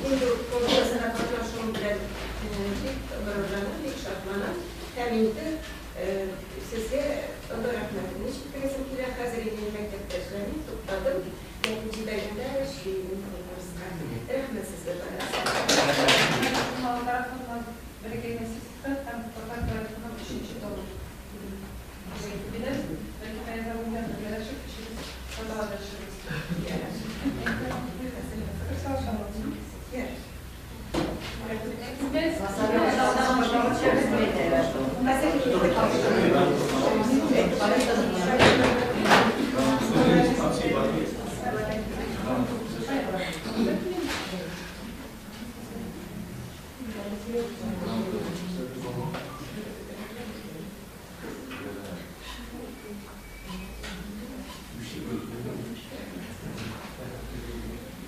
F: Инде конкурсына катнашуым белән бик горурланам, бик шатланам. Һәм инде сезгә олы рәхмәтемне җиткерәсем килә. Хәзер инде мин мәктәптә эшләмим, туктадым. Ләкин җибәргәндә эшли идем конкурска. Рәхмәт сезгә барыгызга.
A: Журналы тарафыннан берәгәй сертификат һәм татар тарихының өченче томы бүләк ителде. Бәлки, Фаяз абый белән бергәләшеп эшебез тотала төшербез. Фикер алышабыз. Без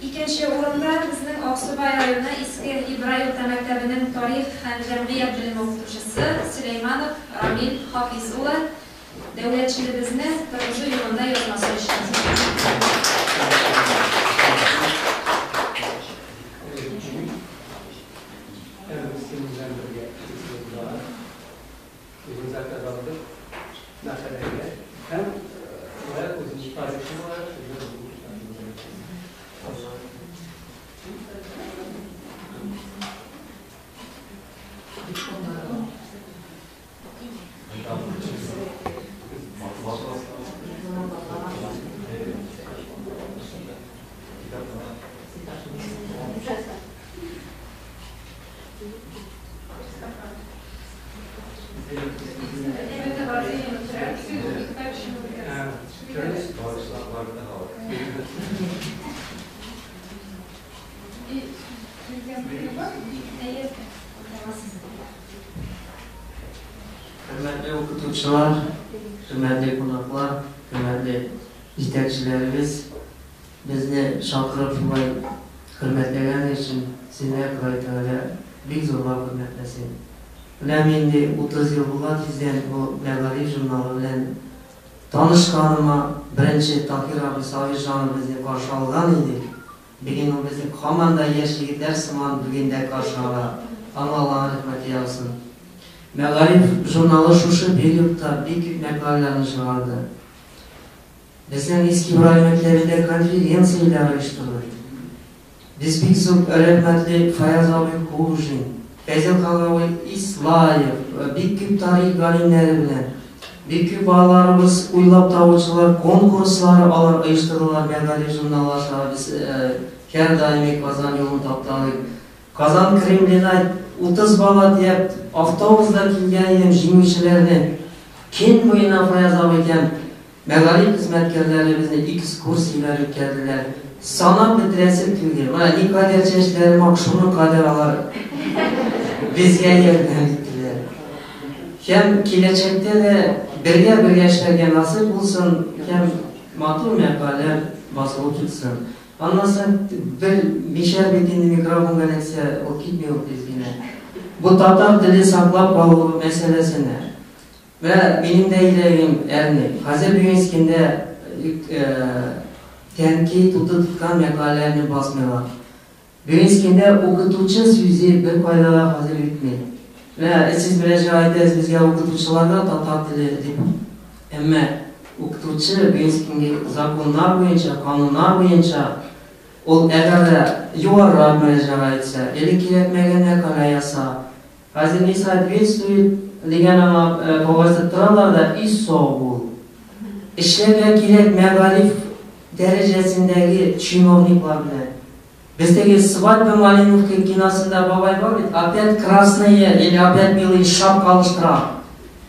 D: Икенче урында безнең Аксубай районы Иске Ибрай урта мәктәбенең тарих һәм җәмгыять белеме укытучысы Сөләйманов Рамил Хафиз улы Дәүләтчелебезне торгызу юлында язмасы өчен.
C: Без синең белән бергә укыдык. Үзебез казандык мәкаләгә һәм шулай ук үзебез тарихчы буларак сезгә бу китапны бүләк итәм.
G: Хөрмәтле укытучылар, хөрмәтле кунаклар, хөрмәтле җитәкчеләребез, безне чакырып шулай хөрмәтләгән өчен сезне Ходай Тәгалә бик зурлап хөрмәтләсен. Менә мин инде 30 ел була тиздән бу Мәгариф журналы белән танышканыма, беренче Таһир абый Сабирҗанов безне каршы алган иде. Бүген ул безне һаман да яшь егетләр сыман бүген дә каршы ала. Аңа Аллаһның рәхмәте яусын. Мәгариф журналы шушы периодта бик күп мәкаләләрне чыгарды. Безнең Иске Ибрай мәктәбендә конференцияләр оештырды. Без бик зур рәхмәтле Фаяз абый Хуҗин, Фәйзелхан абый Ислаев, бик күп тарих галимнәре белән, бик күп балаларыбыз уйлап табучылар конкурслары алар оештырдылар Мәгариф журналы аша без һәрдаими Казан юлын таптадык. Казан Кремлена 30 бала төяп автобусда килгән идем җиңүчеләрне көн буена Фаяз абый һәм Мәгариф хезмәткәрләре безне экскурсияләр үткәрделәр. Санап бетерәсе түгел. Менә никадәр чәчләрем ак, шуның кадәр алар безгә ярдәм иттеләр. Һәм киләчәктә дә бергә-бергә эшләргә насыйп булсын һәм матур мәкаләләр басылып чыксын. Аннан соң бер мишәр бит инде микрофонга эләксә, ул китми ул тиз генә. Бу татар теле саклап калу мәсьәләсенә. Менә минем дә йөрәгем әрни. Хәзер Бюинскиндә тәнки туты тоткан мәкаләләрне басмыйлар. Бюинскиндә укытучы сүзе беркайда да хәзер үтми. Менә сез мөрәҗәгать итәсез безгә укытучыларга татар теле дип. Әмма укытучы Бюинскинге законнар буенча, кануннар буенча ул әгәр дә югарырак мөрәҗәгать итсә, или кирәкмәгән мәкалә язса, Хәзер не соответствует дигән аңа кәгазь тоттыралар да, и сау бул. Эшләргә кирәк мәгариф дәрәҗәсендәге чиновниклар белән. Без теге Свадьба Малиновки киносында бабай бар бит, опять красные или опять белые шапка алыштыра.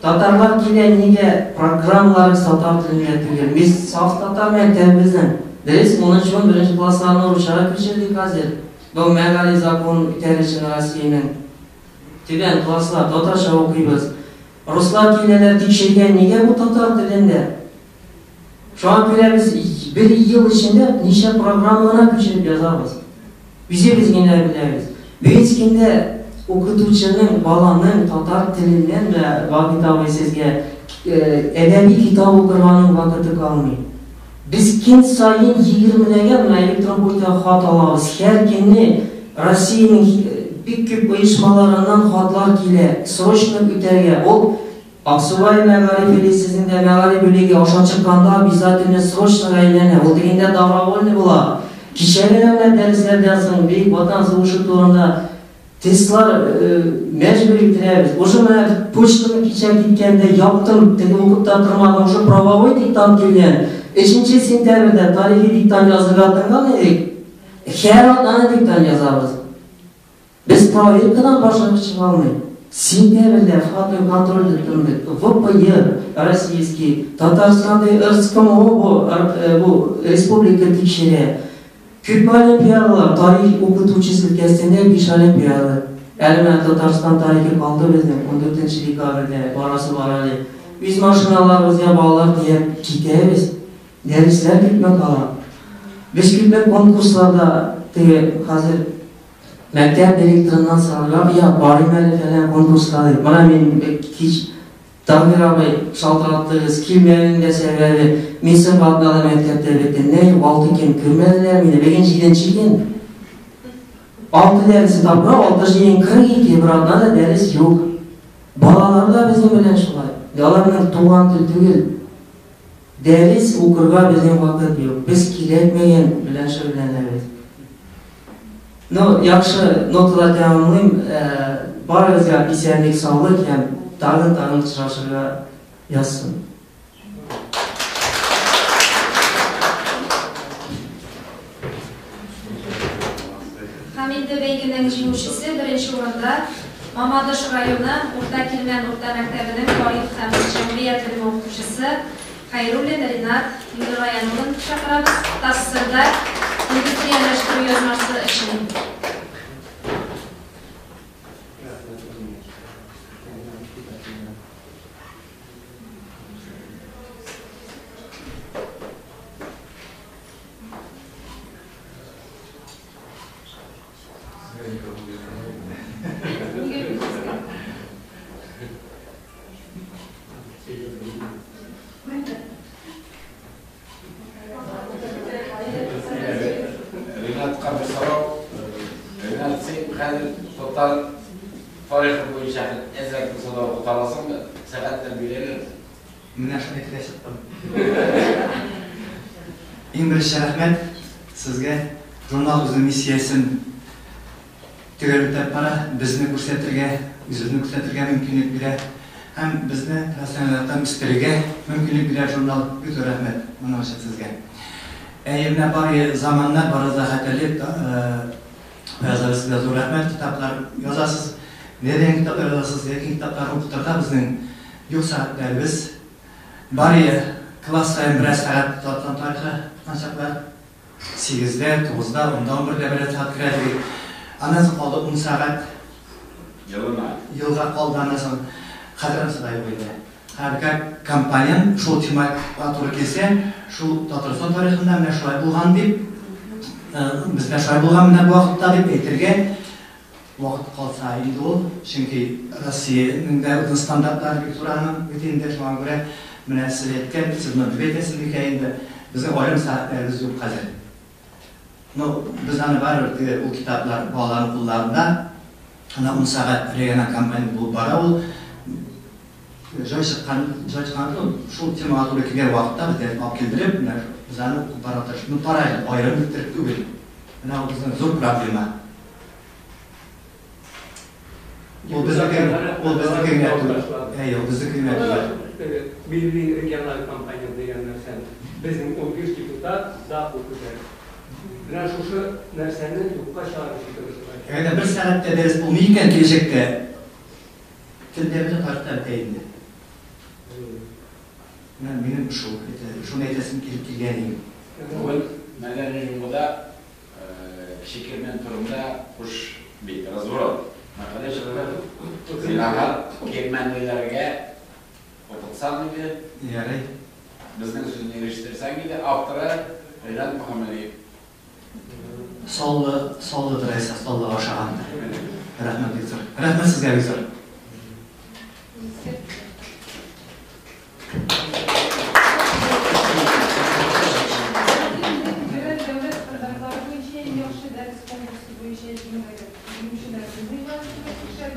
G: Татарлар килә нигә программаларыбыз татар телендә түгел? Без саф татар мәктәбе безнең. Дөрес, унынчы-унберенче классларны русчага күчердек хәзер. Бу мәгариф закон үтәр өчен Россиянең түбән класслар татарча укыйбыз. Руслар киләләр тикшергән, нигә бу татар телендә? Шуңа күрә без бер ел эчендә ничә программа гына күчереп язабыз. Үзебез генә беләбез. Беренче укытучының, баланың татар теленнән дә, Вахит абый сезгә әдәби китап укырганың вакыты калмый. Без көн саен егермеләгән менә электрон почтага хат алабыз. Һәр көнне Россиянең бик күп оешмаларыннан хатлар килә, срочно үтәргә. Ул Аксубай мәгариф или сезнең дә мәгариф бүлеге аша чыкканда обязательно срочныйга әйләнә. Ул дигәндә добровольный була. Кичә генә менә дәресләрдән соң Бөек Ватан сугышы турында тестлар мәҗбүр ителәбез. Уже менә почтаны кичә киткәндә яптым, теге укып та тормадым, уже правовой диктант килгән. 3 сентябрьдә тарихи диктант язырга тынган идек. Һәр атнаны диктант язабыз. Без проверкадан башка чыга алмый. Сентябрьдә входной контроль тотындык. ВПЕ российский, Татарстанда РСКМО бу, бу республика тикшерә. Күп олимпиадалар, тарих укытучысы өлкәсендә 5 олимпиада. Әле менә Татарстан тарихы калды безнең, 14 декабрьдә барасы бар әле. Үз машиналарыбызга балалар төяп китәбез. Дәресләр күпме кала. Без күпме конкурсларда теге хәзер мәктәп директорыннан сорарга, я, барыйм әле фәлән конкурска дип. Менә мин кич Дамир абый шалтыраттыгыз, килмәвемнең дә сәбәбе, мин соңгы атнада мәктәптә бөтенләй юк, 6 көн күрмәделәр мине, бүген 7 көн. 6 дәресе тапкыр, 6 җыен 42, бер атнада дәрес юк. Балалар да безнең белән шулай. Аларның туган тел түгел. Дәрес укырга безнең вакыт юк. Без кирәкмәгән белән шөгыльләнәбез. Ну, яхшы нотада тәмамлыйм. Барыгызга исәнлек, саулык һәм тагын-тагын очрашырга язсын.
D: Һәм инде бәйгенең җиңүчесе беренче урында Мамадыш районы Урта Кирмән урта мәктәбенең тарих һәм җәмгыять белеме укытучысы Хәйруллин Ринат Миңнегаян улын чакырабыз ТАССРда индустрияләштерү язмасы өчен.
B: Ринатка бер сорау. Ринат, син хәзер татар тарихы буенча әзрәк булса да укыта аласыңмы? Сәгатьләр бирәләрме?
H: Менә шуны әйтергә чыктым. Иң беренче рәхмәт сезгә. Журнал үзенең миссиясен төгәл үтәп бара, безне күрсәтергә, үзебезне күрсәтергә мөмкинлек бирә һәм безне профессиональ яктан үстерергә мөмкинлек бирә журнал. Бик зур рәхмәт моның өчен сезгә. Әйе, менә бар заманнар барыгыз да хәтерли, Фаяз абый, сезгә зур рәхмәт, китаплар язасыз. Менә дигән китаплар язасыз, ләкин китапларны укытырга безнең юк сәгатьләребез. Бар класс саен берәр сәгать Татарстан тарихы укыткан чаклар. Сигездә, тугызда, унда, унбердә берәр сәгать керә идек. Аннан соң калды ун сәгать.
B: Елына.
H: Елга калды аннан соң. Хәзер анысы да юк инде. Һәр компонент шул темага туры килсә, шул Татарстан тарихында менә шулай булган дип, бездә шулай булган менә бу вакытта дип әйтергә вакыт калса инде ул, чөнки Россиянең дә үзенең стандартлары бик зур аның бит инде, шуңа күрә менә сез әйткән, сез моны белеп әйтәсез микән инде, безнең аерым сәгатьләребез юк хәзер. Ну, без аны барыбер теге ул китаплар балаларның кулларында, ана ун сәгать региональ компонент булып бара ул. Җай чыккан, җай чыккан, ну, шул темага туры килгән вакытта без дәресне алып килдереп, менә без аны укып барырга тырыштык. Ну, параллель, аерым иттереп түгел. Менә ул безнең зур проблема. Ул безнеке, ул безнеке генә түгел. Әйе, ул безнеке генә түгел.
C: Милли региональ компонент дигән нәрсәне безнең 15 депутат за кул күтәрде. Менә шушы нәрсәне юкка чыгару өчен тырышырга кирәк.
H: Әгәр дә бер сәгать тә дәрес булмый икән киләчәктә, телдә бөтен тарихта бетә инде. Менә минем шул, шуны әйтәсем килеп килгән идем.
B: Бүген Мәдәни җомгада Кече Кирмән турында куш бит, разворот, мәкалә чыкты. Зинһар, кирмәнлеләргә Укытсаң иде.
H: Ярый.
B: Безнең сүзне ирештерсәң иде. Авторы Ринат Мөхәммәдиев.
H: Саллы, саллыдыр, Рәйсә, саллы ашаган. Рәхмәт, Виктор. Рәхмәт сезгә, Виктор.
A: Федераль дәүләт стандартлары буенча иң яхшы дәрес конкурсы буенча җиңүчеләр игълан ителәчәк.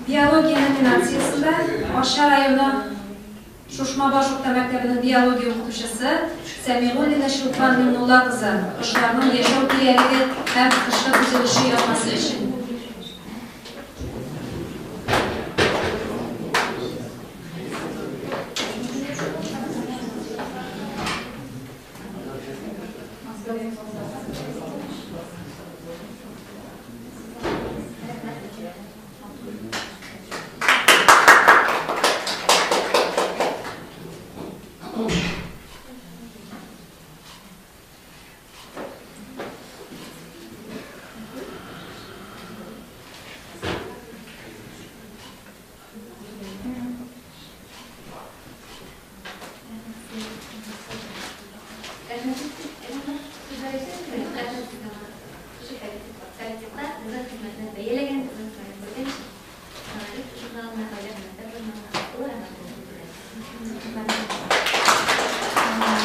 I: Биология номинациясендә Арча районы Шушмабаш урта мәктәбенең биология укытучысы Сәмигуллина Чулпан Миңнулла кызы кошларның яшәү тирәлеге һәм кышкы төзелеше язмасы өчен.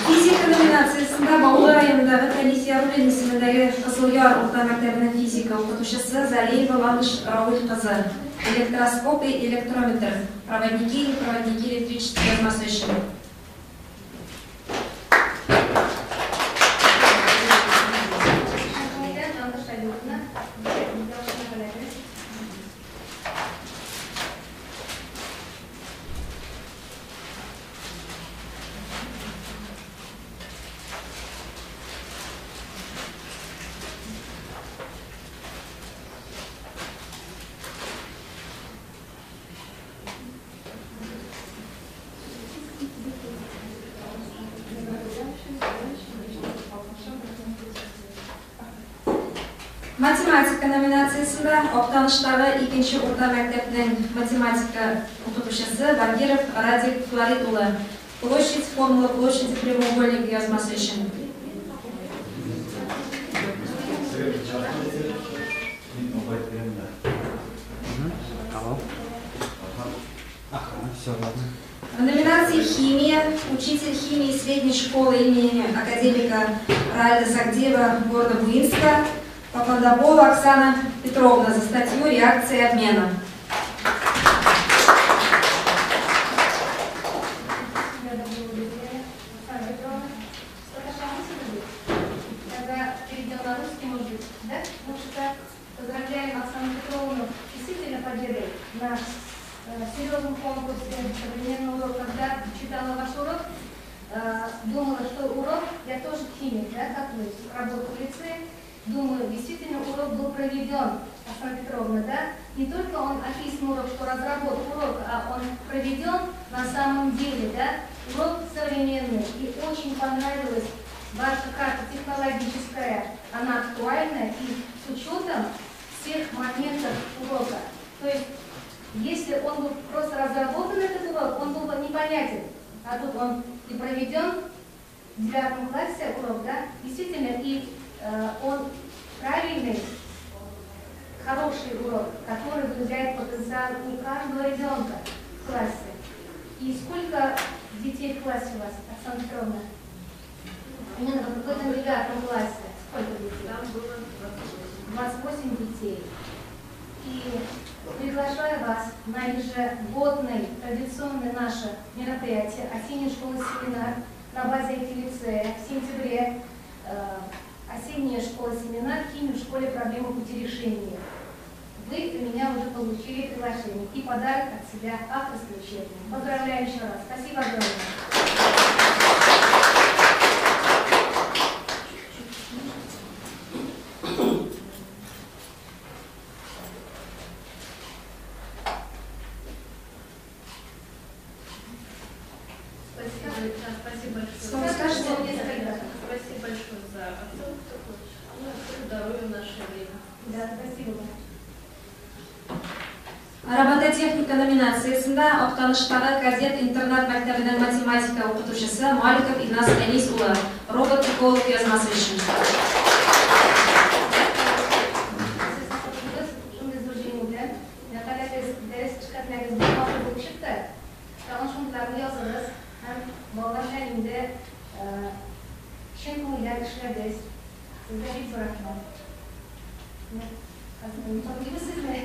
I: Физика номинациясендә Баулы районындагы Фәнис Яруллин исемендәге Кызылъяр урта мәктәбенең физика укытучысы Залиева Ландыш Рауль кызы Электроскоп и электрометр. Проводники и непроводники электричества язмасы өчен.
D: Шәһәрдән Ландыш Алиевна, яхшы мәкаләгез.
I: Математика номинациясендә Актаныштагы икенче урта мәктәпнең математика укытучысы Багиров Радик Флорид улы Площадь, формула площади прямоугольника язмасы өчен.
H: Алло. Ага, все, ладно.
I: В номинации «Химия» учитель химии средней школы имени академика Ральда Сагдеева города Буинска Папандопова Оксана Петровна за статью «Реакции обмена».
D: Оксана Петровна, что-то шансы Тогда перейдем на русский, может быть, да? Лучше так. Поздравляем Оксану Петровну действительно победой на серьезном конкурсе «Современный урок». Когда читала ваш урок, думала, что урок, я тоже химик, да, как вы, работаю в лицее. Думаю, действительно урок был проведен, Оксана Петровна, да? Не только он описан урок, что разработан урок, а он проведен на самом деле, да? Урок современный. И очень понравилась ваша карта технологическая, она актуальна и с учетом всех моментов урока. То есть, если он был просто разработан, этот урок, он был бы непонятен. А тут он и проведен в 9 классе урок, да? Действительно, и он правильный, хороший урок, который выявляет потенциал у каждого ребенка в классе. И сколько детей в классе у вас, Оксана Петровна? Именно в этом 9 классе сколько детей?
F: Там было
D: 28. 28 детей. И приглашаю вас на ежегодное традиционное наше мероприятие «Осенняя школа-семинар» на базе IT-лицея в сентябре. Осенняя школа-семинар «Химия в школе. Проблемы пути решения». Вы у меня уже получили приглашение и подарок от себя авторский учебник. Поздравляю еще раз. Спасибо огромное.
F: Спасибо, да, спасибо большое.
I: Что вы скажете?
F: Спасибо большое за оценку такую.
J: здоровья в наше время.
I: Да, спасибо вам. Робототехника номинациясендә Актаныштагы кадет интернат мәктәбенең математика укытучысы Маликов Игнас Әнис улы робот-эколог язмасы өчен.
D: Сезнең шундый зур җиңү белән мәкаләгез, дәрес эшкәртмәгез бик матур булып чыкты. Тагын шундыйларны языгыз һәм балалар белән инде чын күңелдән эшләгез. Сезгә бик зур рәхмәт. Танымыйбыз сезне.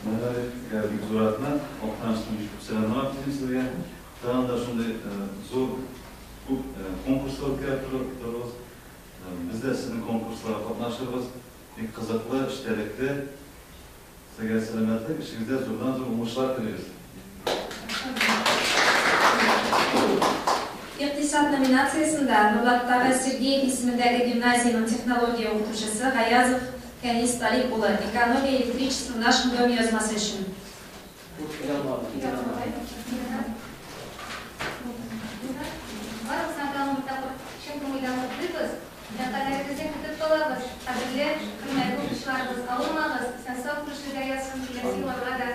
K: Мәгарифкә бик зур рәхмәт. Актаныштан бик күп сәламнәр телим сезгә. Тагын да шундый зур күп конкурслар үткәреп торыгыз. Без дә сезнең конкурсларга катнашырбыз. Бик кызыклы, эчтәлекле. Сезгә сәламәтлек, эшегездә зурдан-зур уңышлар телибез.
I: Икътисад номинациясендә Нурлаттагы Сергеев исемендәге гимназиянең технология укытучысы Гаязов Фәнис Талип улы Экономия электричества в нашем доме язмасы өчен.
D: Барыгызны тагын бер тапкыр чын күңелдән котлыйбыз. Мәкаләләрегезне көтеп калабыз. Кадерле, хөрмәтле укучыларыбыз, авырмагыз, исән-сау күрешергә язсын, киләсе елларга да.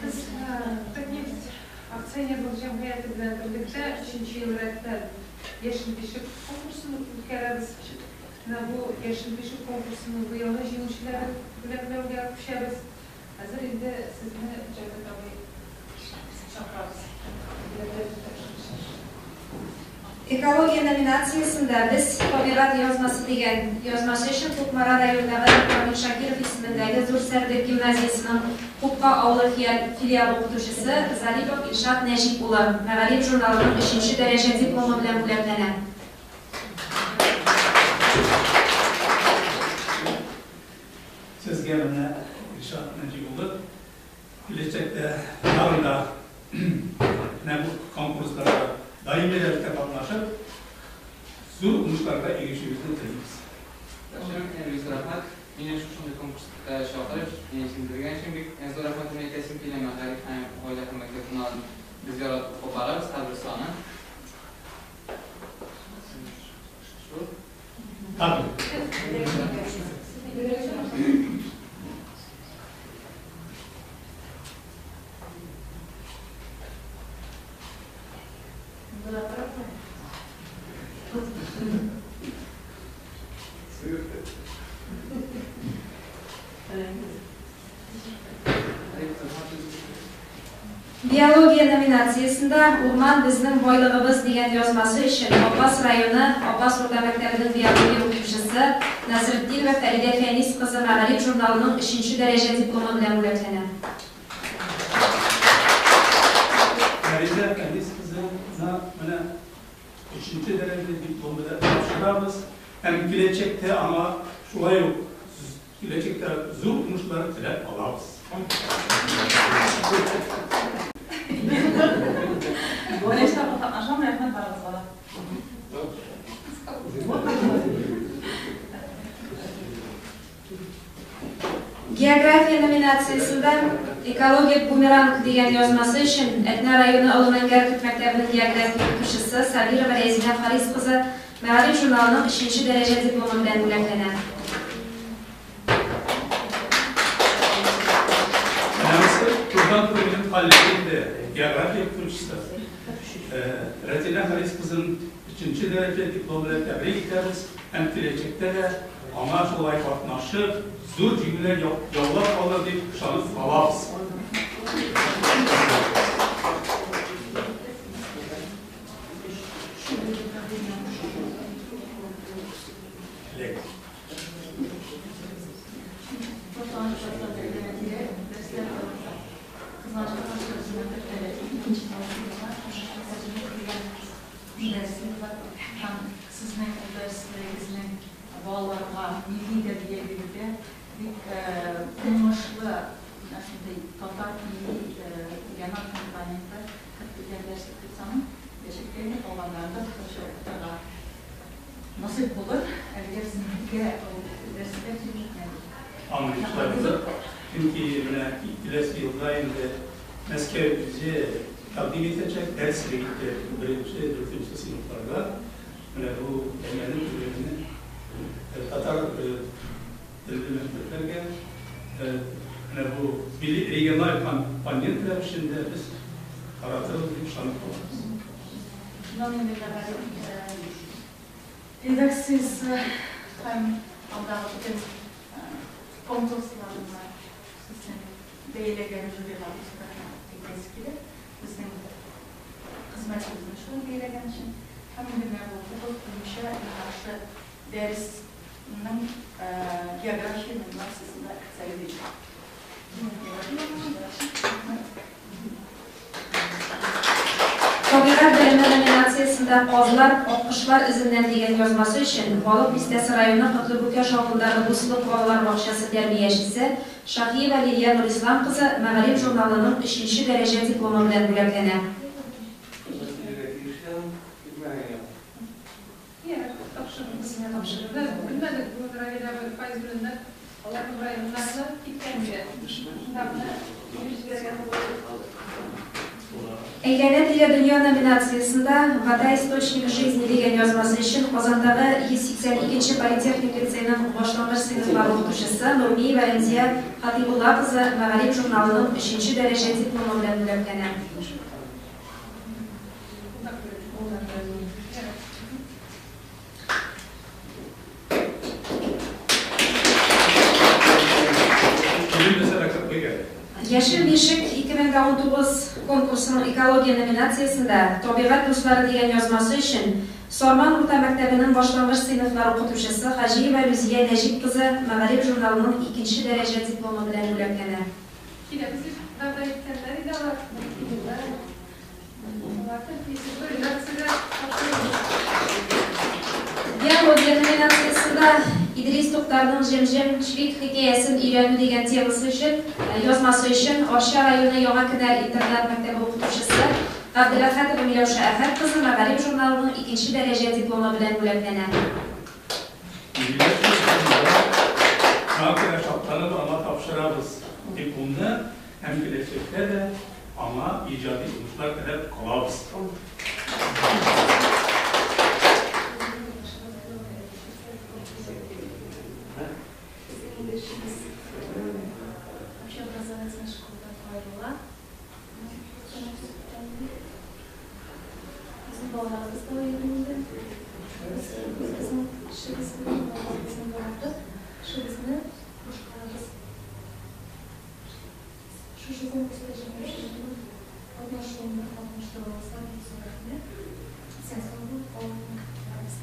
A: Без Татнефть акционерлык җәмгыяте белән берлектә өченче ел рәттән Яшел бишек конкурсын үткәрәбез. Менә бу Яшел бишек конкурсының быелгы җиңүчеләрен бүләкләүгә күчәбез. Хәзер инде сезне, Җәүдәт абый, чакырабыз.
I: Экология номинациясендә Без табигать язмасы дигән язмасы өчен Кукмара районындагы Рамил Шакиров исемендәге Зур Сәрдек гимназиясенең Купка авылы филиалы укытучысы Зарипов Илшат Нәҗип улы Мәгариф журналының өченче дәрәҗә дипломы белән бүләкләнә.
E: Сезгә менә, Илшат Нәҗип улы, киләчәктә тагын да менә бу конкурсларда даими рәвештә катнашып, зур уңышларга ирешүегезне телибез.
L: Бик зур рәхмәт. Мине шушындый конкурска чакырып, мине җиңдергән өчен бик зур рәхмәтемне әйтәсем килә. Мәгариф һәм гаилә һәм мәктәп журналын без яратып укып барабыз һәрбер санын. Шул.
I: Биология номинациясендә Урман безнең байлыгыбыз дигән язмасы өчен Апас районы Апас урта мәктәбенең биология укытучысы Насретдинова Фәридә Фәнис кызы Мәгариф журналының өченче дәрәҗә дипломы белән бүләкләнә.
E: Фәридә Фәнис кызына менә өченче дәрәҗә диплом белән тапшырабыз һәм киләчәктә аңа шулай ук киләчәктә зур уңышлар теләп калабыз.
M: Беренче тапкыр катнашам, рәхмәт барыгызга да.
I: География номинациясендә Экологик бумеранг дигән язмасы өчен Әтнә районы Олы Мәңгәр төп мәктәбенең география укытучысы Сабирова Рәзинә Харис кызы Мәгариф журналының өченче дәрәҗә дипломы белән бүләкләнә.
E: Менә турыдан-туры минем коллега инде, география укытучысы. Рәзинә Харис кызын өченче дәрәҗә диплом белән тәбрик итәбез һәм киләчәктә дә аңа шулай катнашып, зур җиңүләр яулап алыр дип ышанып калабыз.
M: Кызганычка каршы, безнең мәктәптә әле икенче тапшыру шушы тәрҗемә ителгән дәресебез бар. Һәм сезнең дәресләрегезнең балаларга милли тәрбия бирүдә бик уңышлы менә шундый татар милли яңа компоненты кертелгән дәрес. дәреслек дип саныйм. Киләчәктә инде калганнарын да татарча укытырга насыйп булыр. Әлегә безнең ул дәреслекләр килеп җитмәде.
E: Аңлыйм, шулай булыр. Чөнки менә киләсе елда инде Мәскәү үзе тәкъдим итәчәк дәреслек итеп беренче, дүртенче сыйныфларда менә бу әйләнү түләүне татар телле мәктәпләргә менә бу милли региональ компонент рәвешендә без таратырбыз дип ышанып калабыз.
M: Шуннан инде мәгариф редакциясе һәм андагы бөтен конкурсларны сезнең бәяләгән жюрига бик зур рәхмәт әйтәсе килә. Безнең хезмәтебезне шулай бәяләгән өчен. Һәм инде менә бу хокук буенча яхшы дәреснең география номинациясендә заведующий.
I: Табигать белеме номинациясендә Казлар, аккошлар эзеннән дигән язмасы өчен Балык Бистәсе районы Котлы Бүкәш авылындагы Дуслык балалар бакчасы тәрбиячесе Шаһиева Лилия Нурислам кызы Мәгариф журналының өченче дәрәҗә дипломы белән бүләкләнә. Әйләнә-тирә дөнья номинациясендә Вода источник жизни дигән язмасы өчен Казандагы 182 нче политехник лицейның башлангыч сыйныфлар укытучысы Нурмиева Рәмзия Хатыйбулла кызы Мәгариф журналының өченче дәрәҗә дипломы белән бүләкләнә. Яшел бишек 2019 конкурсының экология номинациясендә Табигать дуслары дигән язмасы өчен Сарман урта мәктәбенең башлангыч сыйныфлар укытучысы Хаҗиева Люзия Нәҗип кызы Мәгариф журналының икенче дәрәҗә дипломы белән бүләкләнә.
A: Киләбез дип вәгъдә иткәннәр иде алар. Аларны тиешле редакциягә тапшырырбыз.
I: Биология номинациясендә Идрис Туктарның Җем-җем, чвик хикәясен өйрәнү дигән темасы өчен, язмасы өчен Арча районы Яңа Кенәр интернат мәктәбе укытучысы Габделәхәтова Миләүшә Әхәт кызы Мәгариф журналының икенче дәрәҗә дипломы белән бүләкләнә.
E: Миләүшә кызына шуңа күрә шатланып аңа тапшырабыз дипломны һәм киләчәктә дә аңа иҗади уңышлар теләп калабыз.
J: Безнең эшебез общеобразовательный школада аерыла. Безнең балаларыбыз да аерым инде. Без үзебезнең эшебез белән балаларыбызны яратып, эшебезне башкарабыз. Шушы конкурста җиңүчеләрнең катнашуында катнаштыруыгызга бик зур рәхмәт. Исән-сау булып, авылны барыбыз.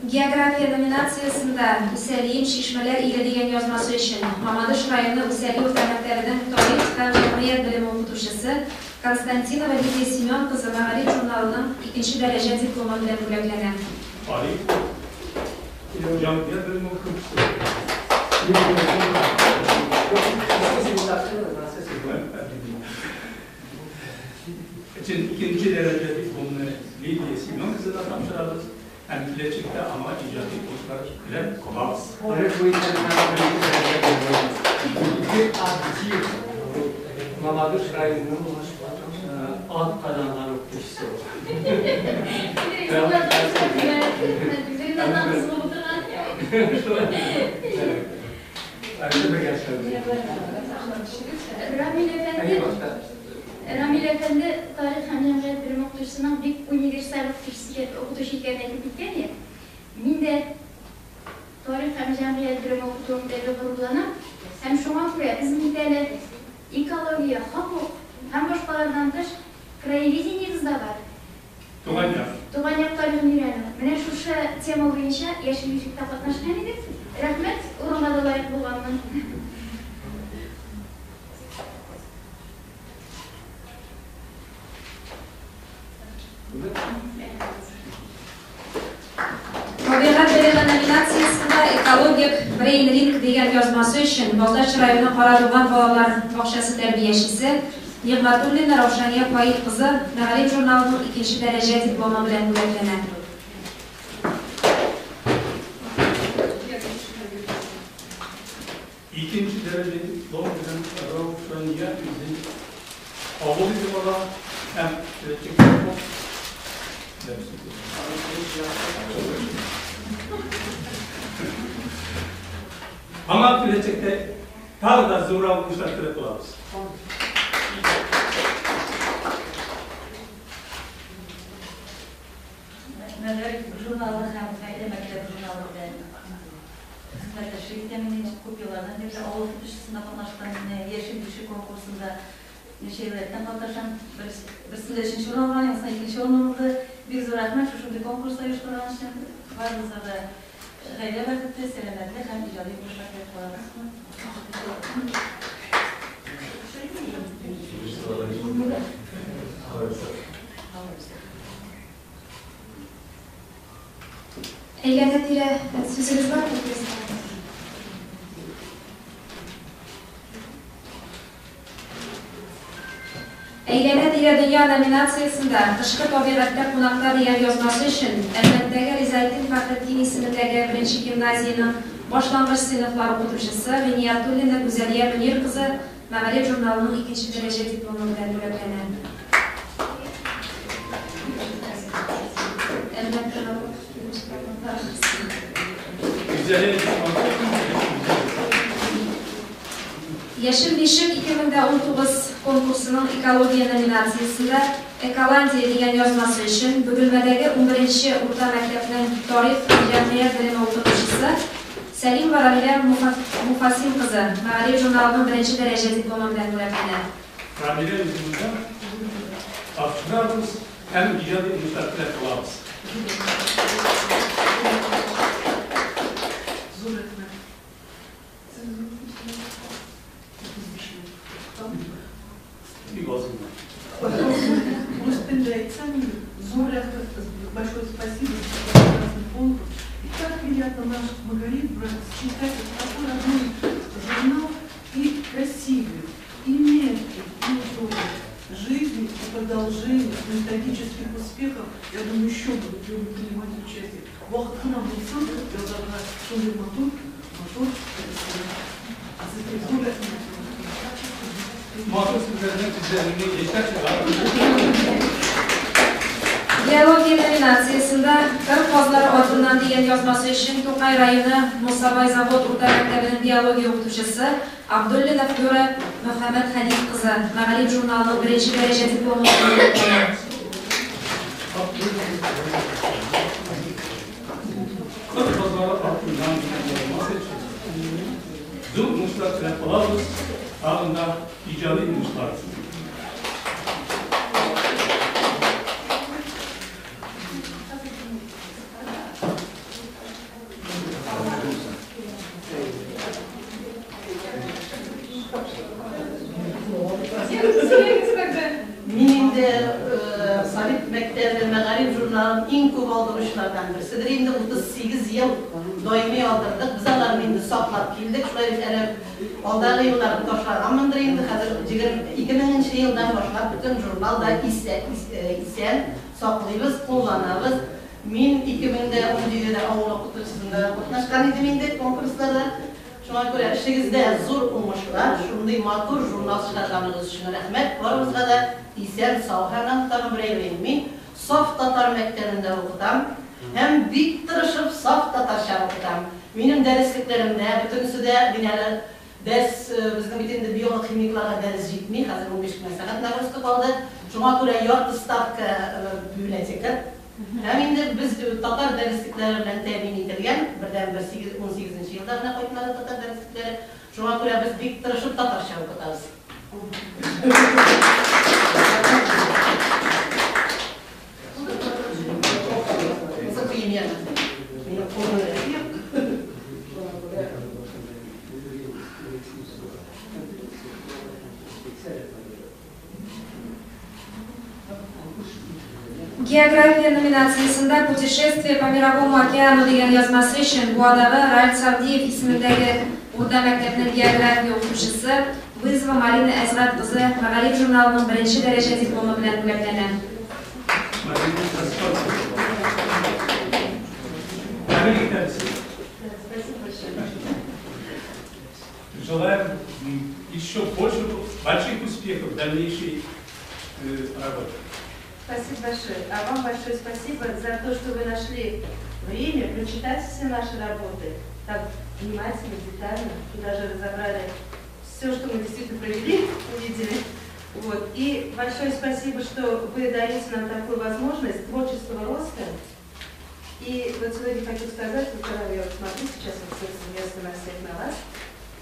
I: География номинациясендә Үсәлием, чишмәләр иле дигән язмасы өчен Мамадыш районы Үсәли урта мәктәбенең тарих һәм җәмгыять белеме укытучысы Константинова Лидия Семен кызы Мәгариф журналының икенче дәрәҗә дипломы белән бүләкләнә.
E: Тарих, җәмгыять белеме укытучысы. Өчен икенче дәрәҗә дипломны Лидия Семен кызына тапшырабыз һәм киләчәктә аңа иҗади уңышлар теләп калабыз.
C: Тарих буенча беренче дәрәҗә дипломы. Бик актив Мамадыш районының ат казанган укытучысы ул.
J: Рамил әфәнде, Рамил әфәнде тарих һәм җәмгыять белеме укытучысының бик универсаль укытучысы укытучы икәнен әйтеп киткән иде. Мин дә тарих һәм җәмгыять белеме укытуым белән горурланам. Һәм шуңа күрә без бит әле экология, хокук һәм башкалардан тыш краеведениебез дә бар.
E: Туган як.
J: Туган як тарихын өйрәнү. Менә шушы тема буенча Яшел бишектә катнашкан идек. Рәхмәт, урынга да лаек булганмын.
I: Табигать Экологик брейн-ринг дигән язмасы өчен Балтач районы Карадуган балалар бакчасы тәрбиячесе Нигъмәтуллина Раушания Фаил кызы Мәгариф журналының икенче дәрәҗә дипломы белән бүләкләнә.
E: Икенче дәрәҗә диплом белән Раушания үзен кабул итеп ала һәм киләчәктә Аңа киләчәктә тагы да зуррак уңышлар теләп калабыз.
N: Мәгариф журналы һәм Гаилә мәктәп журналы белән хезмәттәшлек итәм инде күп еллардан бирле. Авыл укытучысында катнаштым, менә Яшел бишек конкурсында ничә ел рәттән катнашам. Берсендә өченче урын алган, янысында икенче урын булды. Бик зур рәхмәт шушындый конкурс оештырган өчен. Барыгызга да гаилә бәхете, сәламәтлек һәм иҗади уңышлар теләп калабыз.
I: Әйләнә-тирә сүзегез бармы, Кристина? Әйләнә-тирә дөнья номинациясендә Кышкы табигатьтә кунакта дигән язмасы өчен Әлмәттәге Ризаэтдин Фәхретдин исемендәге беренче гимназиянең башлангыч сыйныфлар укытучысы Гыйниятуллина Гүзәлия Мөнир кызы Мәгариф журналының икенче дәрәҗә дипломы белән бүләкләнә. Әлмәттә Яшел бишек 2019 конкурсының экология номинациясендә Эколандия дигән язмасы өчен Бөгелмәдәге 11нче урта мәктәпнең тарих һәм җәмгыять белеме укытучысы Сәлимова Рамилә Муфасим кызы Мәгариф журналының беренче дәрәҗә дипломы белән бүләкләнә.
E: Рамилә үзебездә тапшырабыз һәм иҗади уңышлар теләп калабыз.
O: Зур рәхмәт.
E: Бик аз гына.
O: Рус телендә әйтсәм инде, зур рәхмәт, большое спасибо за такой прекрасный конкурс. И так приятно наш Магариф брать, читать вот такой родной журнал, и красивый, и мягкий, и удобный. Жизни и продолжения методических успехов, я думаю, еще будут люди принимать участие. Вакыт кына булсын, язарга шундый матур, матур Сезгә зур рәхмәт.
E: Матур сүзләрдән күзләреңне яшьләр чыга.
I: Геология номинациясендә Кыр казлары артыннан дигән язмасы өчен Тукай районы Мусабай Завод урта мәктәбенең биология укытучысы Абдуллина Флюра Мөхәммәт Хәниф кызы Мәгариф журналының беренче дәрәҗә дипломы белән бүләкләнә.
E: Кыр казлары артыннан дигән язмасы өчен зур уңышлар теләп калабыз, тагын да иҗади уңышлар.
P: Мин инде Совет мәктәбе Мәгариф журналын иң күп алдыручылардан берседер инде 38 ел даими алдырдык. Без аларны инде саклап килдек. Шулай бит әле алдагы елларны ташлаганмындыр инде. Хәзер 2000 нче елдан башлап бөтен журнал да исән, саклыйбыз, кулланабыз. Мин 2017 дә авыл укытучысында да катнашкан идем инде конкурсларда. Шуңа күрә эшегездә зур уңышлар, шундый матур журнал чыгарганыгыз өчен рәхмәт. Барыбызга да исән-сау һәм тагын бер әйбер мин саф татар мәктәбендә укытам һәм бик тырышып саф татарча укытам. Минем дәреслекләремдә бөтенесе дә мин әле дәрес безнең бит инде биолог химикларга дәрес җитми, хәзер 15 кенә сәгать нагрузка калды. Шуңа күрә ярты ставка библиотека. Һәм инде без татар дәреслекләре белән тәэмин ителгән, бердәнбер 18 елда гына кайтмады татар дәреслекләре. Шуңа күрә без бик тырышып татарча укытабыз.
I: География номинациясендә Путешествие по мировому океану дигән язмасы өчен Буадагы Ральф Савдиев исемендәге урта мәктәпнең география укытучысы Вызова Марина Әсгать кызы Мәгариф журналының беренче дәрәҗә дипломы белән бүләкләнә.
E: Тәбрик итәбез.
F: Спасибо большое.
E: Желаем еще больше, больших успехов в дальнейшей работе.
P: Спасибо большое. А вам большое спасибо за то, что вы нашли время прочитать все наши работы так внимательно, детально, и даже разобрали все, что мы действительно провели, увидели. Вот. И большое спасибо, что вы даете нам такую возможность творческого роста. И вот сегодня хочу сказать, вот когда я вот смотрю сейчас вот с этого места на всех на вас,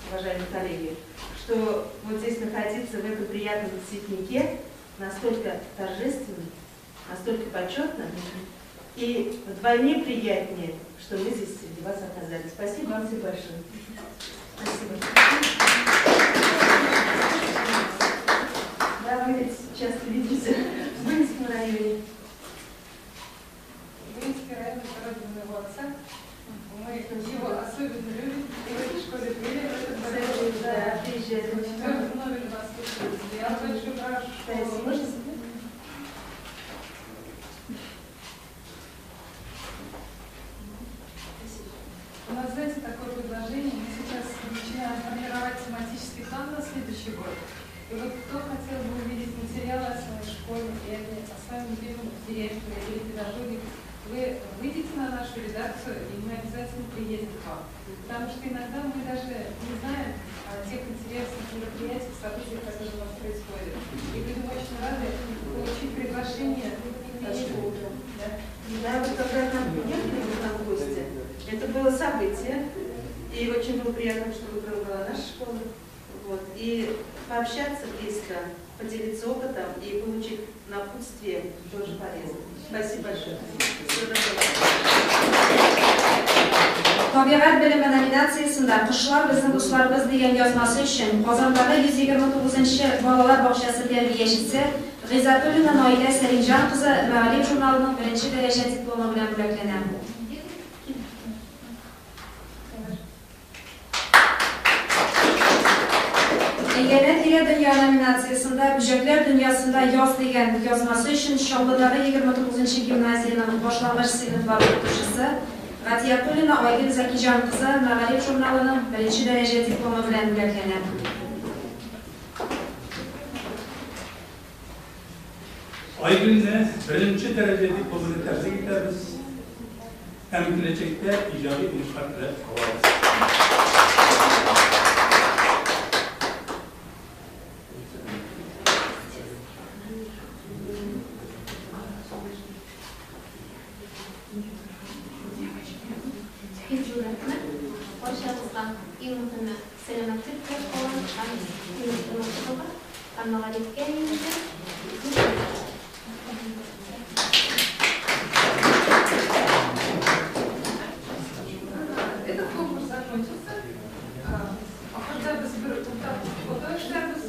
P: уважаемые коллеги, что вот здесь находиться в этом приятном цветнике настолько торжественно, настолько почетно и вдвойне приятнее, что мы здесь среди вас оказались. Спасибо вам всем большое. Спасибо. Да, мы ведь часто видимся в Буинском районе.
A: Буинский район – это родина моего отца. Мы его особенно любим. И в этой школе были, в этом году.
P: Да, приезжали.
A: В четвертом номере вас слушали. Я большой прошу.
P: Можно?
A: У нас, знаете, такое предложение. Мы сейчас начинаем формировать тематический план на следующий год. И вот кто хотел бы увидеть материалы о своей школе или о своем любимом директоре или педагоге, вы выйдете на нашу редакцию, и мы обязательно приедем к вам. Потому что иногда мы даже не знаем о тех интересных мероприятиях, событиях, которые у нас происходят. И будем очень рады получить приглашение. Да.
P: Да, вот когда к нам приехали к нам в гости, это было событие, и очень было приятно, что выбрала была наша школа. Вот. И пообщаться близко, поделиться опытом и получить напутствие тоже полезно. Спасибо большое. Всего доброго.
I: Табигать белеме номинациясендә Кошлар безнең дусларыбыз дигән язмасы өчен Казандагы 129 балалар бакчасы тәрбиячесе Гыйззәтуллина Наилә Сәлимҗан кызы Мәгариф журналының беренче дәрәҗә дипломы белән бүләкләнә. Әйләнә-тирә дөнья номинациясендә Бөҗәкләр дөньясында яз дигән язмасы өчен Чаллыдагы 29 гимназиянең башлангыч сыйныфлар укытучысы Гатиятуллина Айгөл Закиҗан кызы Мәгариф журналының беренче дәрәҗә дипломы белән бүләкләнә.
E: Айгөлне беренче дәрәҗә дипломы белән тәбрик итәбез һәм киләчәктә иҗади уңышлар теләп калабыз.
J: Бик зур рәхмәт. Барчагызга иң мөһиме сәламәтлек теләп калам һәм күңел тынычлыгы һәм мәгарифкә нигездә зур рәхмәт.
A: Этот конкурс закончился. Ахырда без бер уртак фото эшләрбез.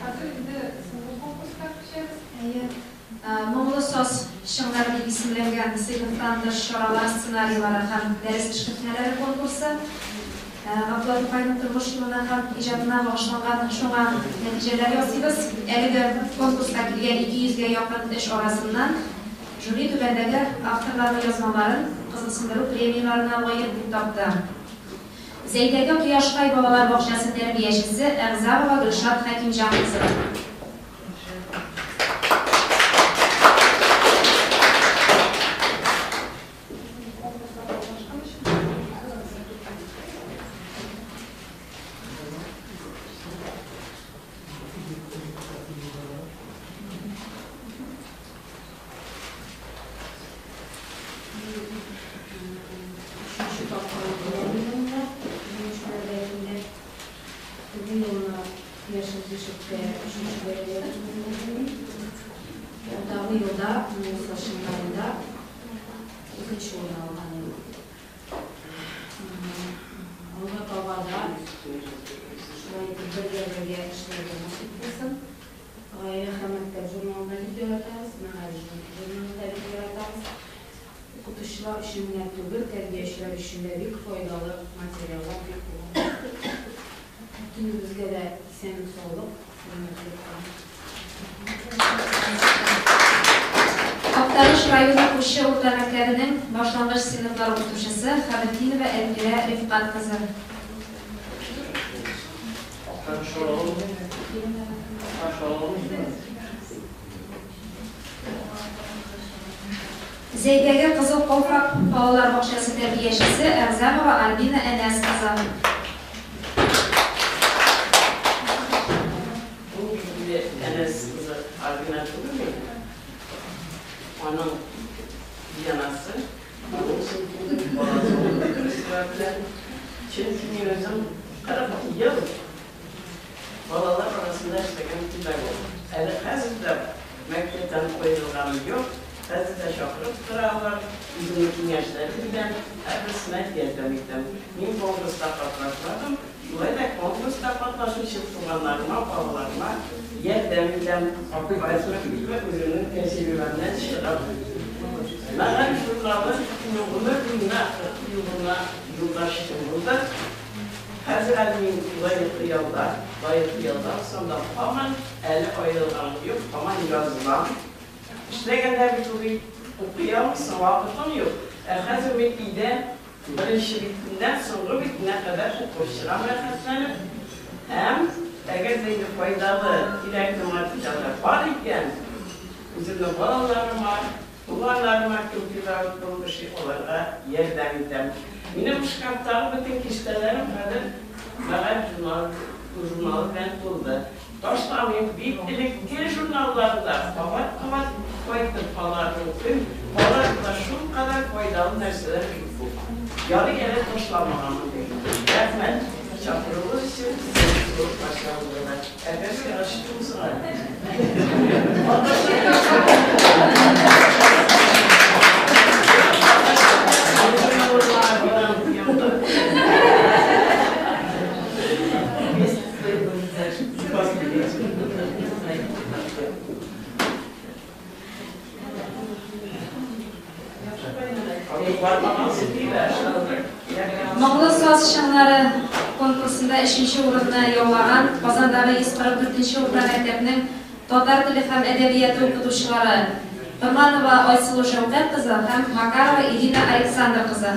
A: Хәзер инде соңгы конкурска күчәбез.
I: Әйе. Моңлы саз чыңнар дип исемләнгән сыйныфтан тыш чаралар сценарийлары һәм дәрес эшкәртмәләре конкурсы. Габдулла Тукайның тормыш юлына һәм иҗатына багышланган шуңа нәтиҗәләр ясыйбыз. Әлеге конкурска килгән 200гә якын эш арасыннан жюри түбәндәге авторларның язмаларын кызыксындыру премияларына лаек дип тапты. Зәйдәге Кояшкай балалар бакчасы тәрбиячесе Әгъзамова Гөлшат Хәкимҗан кызы.
Q: Өченче тапкыр үткәрелгән җиңүчеләр рәтендә. Теге елны Яшел бишектә өченче дәрәҗәдә Алдагы елда Муса чыннарында икенче урын алган идем. Алга таба да шулай итеп бергә-бергә эшләргә насыйп булсын. Гаилә һәм мәктәп журналында Укучылар өчен генә түгел, тәрбиячеләр өчен дә бик файдалы материаллар бик күп. Бөтенебезгә дә исәнлек-саулык, сәламәтлек калам.
I: Актаныш районы Пучы урта мәктәбенең башлангыч сыйныфлар укытучысы Хәбетдинова Әлмирә Рифкать кызы. Зәйдәге Кызыл калфак балалар бакчасы тәрбиячесе Әгъзамова Альбина Әнәс кызы.
R: Бу инде Әнәс кызы Альбина түгел инде. Аның бианасы, аның баласы булды дөресрәк белән. Чөнки мин үзем 40 ел балалар арасында эшләгән педагог. Әле хәзер дә мәктәптән аерылганым юк, хәзер дә чакырып торалар, үземнең киңәшләрем белән һәрберсенә ярдәм итәм. Мин конкурста катнашмадым, шулай да конкурста катнашучы туганнарыма, балаларыма ярдәм итәм. Үземнең тәҗрибәмнән чыгып. Мәгариф журналы гомер буена, 40 ел буена юлдашым булды. Хәзер әле мин лаеклы ялда, лаеклы ялда булсам да, һаман әле аерылганым юк, һаман язылам. Эшләгәндә бит ул бит укый алмыйсың, вакытың юк. Ә хәзер мин өйдә беренче битеннән соңгы битенә кадәр укып чыгам рәхәтләнеп. Һәм әгәр дә инде файдалы, кирәкле материаллар бар икән, үземнең балаларыма, Туганнарыма кем педагог булып эшли, аларга ярдәм итәм. Минем шкафтагы бөтен киштәләрем хәзер Мәгариф журналы журналы белән тулды. Ташламыйм, бик элекке журналларны да кабат-кабат кайтып аларны укыйм. Аларда шулкадәр файдалы нәрсәләр бик күп. Ярый әле ташламаганмын дим. Рәхмәт, чакыруыгыз өчен, сезне зур каршы алдыгыз. Әгәр ачык булсын әле.
I: Моңлы саз чыңнары конкурсында өченче урынны яулаган Казандагы 144 нче урта мәктәпнең татар теле һәм әдәбияты укытучылары Томанова Айсылу Шәүкәт кызы һәм Макарова Ирина Александр кызы.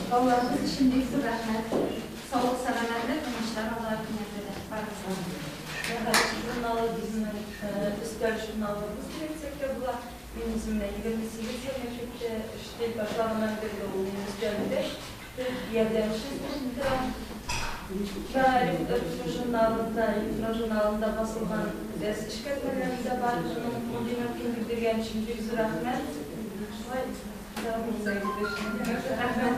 I: Балаларыбыз өчен бик зур рәхмәт. Саулык, сәламәтлек, уңышлар Аллаһ рәхмәте барыгызга.
N: Мәгариф журналы безнең өстәл журналыбыз дип әйтсәк тә була. Мин үзем менә 28 ел мәктәптә эшли башлаганнан бирле ул минем өстәлемдә төп ярдәмчем булып тора. Мәгариф журналында, электрон журналында басылган дәрес эшкәртмәләрем дә бар. Шуның мондый мөмкинлек биргән өчен бик зур рәхмәт. Шулай дәвам итсәгез иде. Рәхмәт.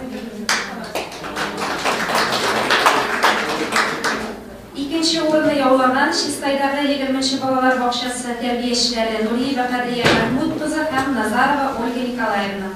I: Икенче урынны яулаган Чистайдагы 20 нче балалар бакчасы тәрбиячеләре Нуриева Кадрия Мәхмүт кызы һәм Назарова Ольга Николаевна.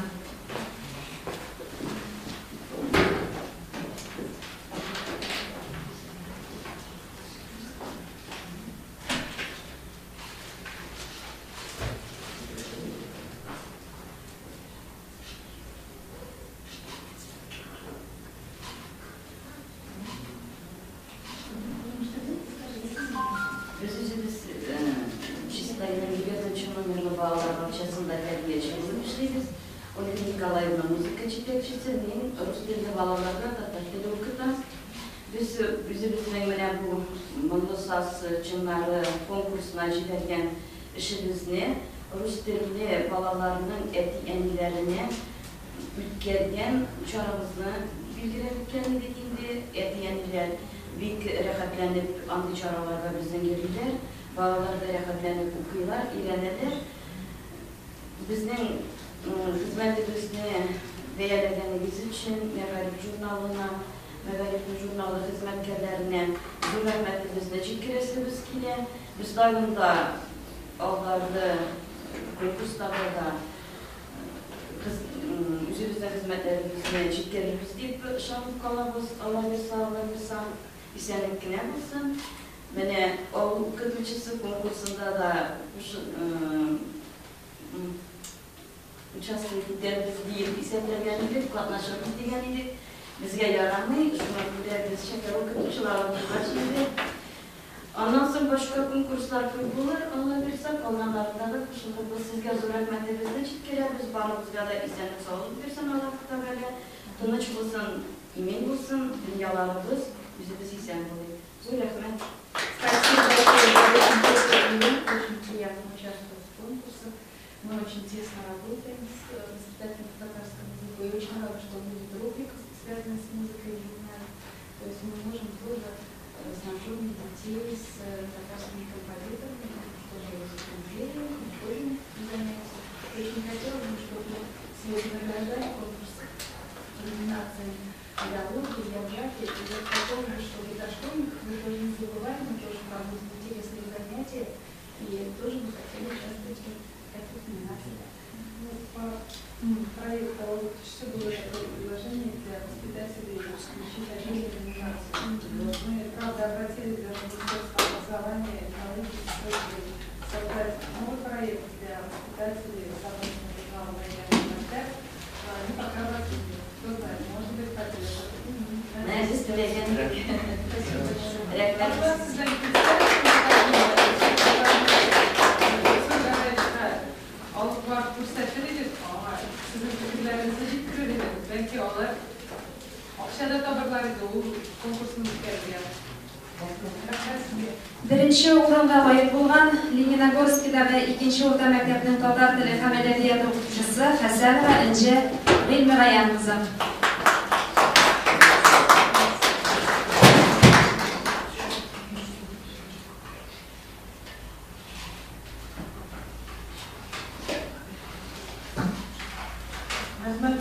S: Без үзебез Чистайның 4 номерлы балалар бакчасында тәрбияче булып эшлибез. Ольга Николаевна музыка җитәкчесе, мин рус телле балаларга татар теле укытам. Без үзебезнең менә бу Моңлы саз чыңнары конкурсына җибәргән эшебезне рус телле балаларның әти-әниләренә үткәргән чарабызны билгеләп үткән идек инде. Әти-әниләр бик рәхәтләнеп андый чараларга безнең йөриләр. Балалар да рәхәтләнеп укыйлар, өйрәнәләр. Безнең хезмәтебезне бәяләгәнегез өчен Мәгариф журналына, Мәгариф журналы хезмәткәрләренә зур рәхмәтебезне җиткерәсебез килә. Без тагын да алгарды конкурсларда да үзебезнең хезмәтләребезне җиткерербез дип ышанып калабыз. Алла бирса, Алла бирса, исәнлек кенә булсын. Менә авыл укытучысы конкурсында да участвовать итәрбез диеп исәпләгән идек, катнашырбыз дигән идек. Безгә ярамый, шуңа күрә без шәһәр укытучылары булгач инде. Аннан соң башка конкурслар күп булыр, Алла бирса, калганнарында да кушылырбыз. Сезгә зур рәхмәтебезне җиткерәбез, барыбызга да исәнлек-саулык бирсен Аллаһ Тәгалә. Тыныч булсын, имин булсын дөньяларыбыз, үзебез исән булыйк. Зур рәхмәт.
A: Спасибо большое за очень теплый прием, очень приятно участвовать в конкурсах. Мы очень тесно работаем с воспитателем по татарскому языку. И очень рада, что будет рубрика, связанная с музыкой в журнале. То есть мы можем тоже знакомить детей с татарскими композиторами, тоже языком мы тоже занятия. Очень хотелось бы, чтобы сегодня награждали конкурс номинациями биологии, географии. И вот хотелось бы, чтобы дошкольников мы тоже не забывали, мы тоже проводим интересные занятия и тоже бы хотели участвовать в таких номинациях.
O: Ну, по проекту все было такое предложение для воспитателей включить отдельную номинацию. Мы, правда, обратились даже в Министерство образования и науки с просьбой создать новый проект для воспитателей совместного журнала «Военный». Они пока обратили. Кто знает, может быть, поддержат. Спасибо большое.
A: Алып барып күрсәтер идек, аңа сезнең фикерләрегезне җиткерер идек. Бәлки алар акча да табырлар иде ул конкурсны үткәрергә. Рәхмәт сезгә.
I: Беренче урынга лаек булган Лениногорскидагы икенче урта мәктәпнең татар теле һәм әдәбияты укытучысы Хәсәнова Энҗе Гыйльмегаян кызы.
O: Рәхмәт,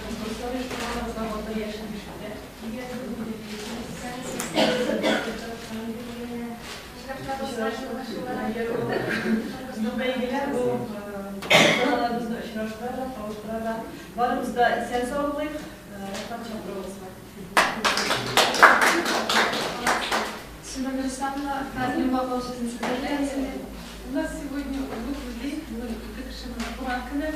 O: конкурслар оештырганыбызга батыр яшен бишектә. Безнең бәйгеләр бу балаларыбызны очраштыра да, кавыштыра да. Барыбыз да исән-сау булыйк. Рәхмәт чакыруыгызга.
I: Сөмбел Рөстәмовна, хәзер йомгаклау сүзен сезгә бирәм.
A: У нас сегодня у двух людей, туган көне,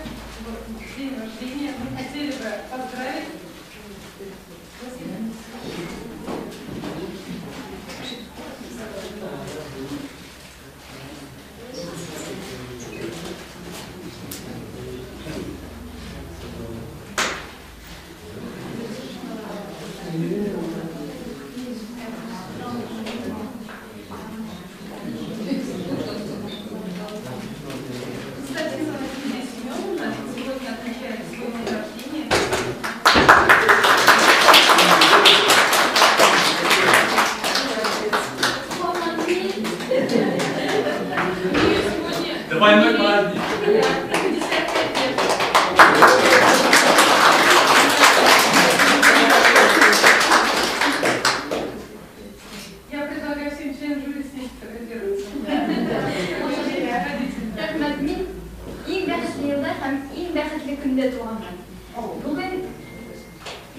A: день рождения. Мы хотели бы поздравить. Спасибо. Константинова Евгения Семеновна сегодня отмечает свой день рождения. Сегодня
E: Двойной праздник.
A: 55 лет. Я предлагаю всем членам жюри с ней сфотографироваться.
J: Рәхмәт, мин иң бәхетле елда һәм иң бәхетле көндә туганмын. Бүген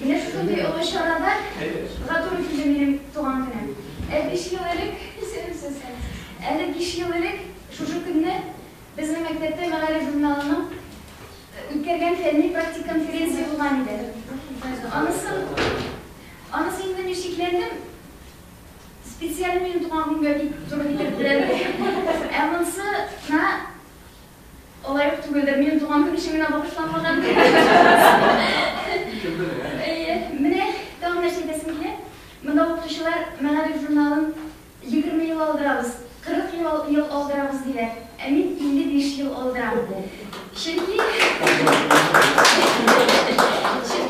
J: менә шушындый олы чарада туры килде минем туган көнем. Ә 5 ел элек, исәнмесез. Әле 5 ел элек шушы көнне безнең мәктәптә Мәгариф журналының үткәргән фәнни практик конференция булган иде. Анысы инде мин шикләндем. Специаль минем туган көнгә бик туры китерделәр. Ә монысы на алай ук түгелдер. Минем туган көн өчен генә багышланмаган. Әйе, менә тагын нәрсә әйтәсем килә. Монда укытучылар Мәгариф журналын 20 ел алдырабыз, 40 ел алдырабыз диләр. Ә мин 55 ел алдырам. Чөнки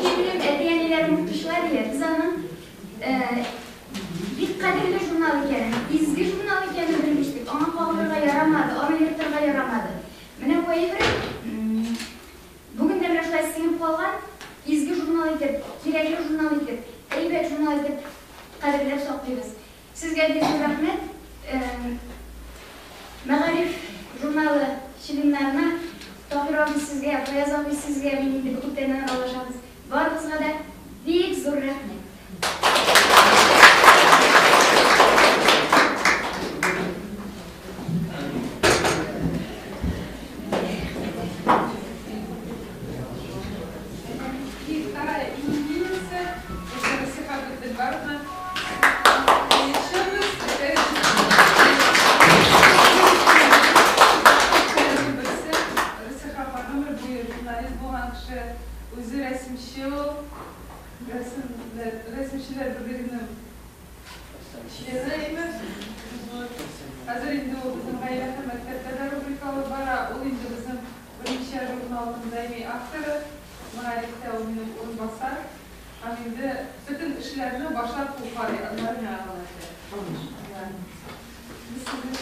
J: минем әти Бик кадерле журнал икәнен, изге журнал икәнен белмештек. Аңа кагылырга ярамады, аны ертырга ярамады. Менә бу әйбер бүген дә менә шулай сеңеп калган, изге журнал итеп, кирәкле журнал итеп, әйбәт журнал итеп кадерләп саклыйбыз. Сезгә бик зур рәхмәт. Мәгариф журналы членнарына, Таһир абый сезгә, Фаяз абый сезгә, мин инде күптәннән аралашабыз. Барыгызга да бик зур рәхмәт.
A: И вторая именинница, это Расиха Габделбаровна. Берсе, Расиха апа гомер буе журналист булган кеше, үзе рәсемче ул, рәсемчеләр берлегенең члены имеш. Хәзер инде ул безнең гаилә һәм мәктәптә дә рубрика алып бара. Ул инде безнең берничә журналның даими авторы. Мәгарифтә ул минем урынбасар. Һәм инде бөтен эшләрне башлап ул карый, аннары миңа гына әйтә. Без сезне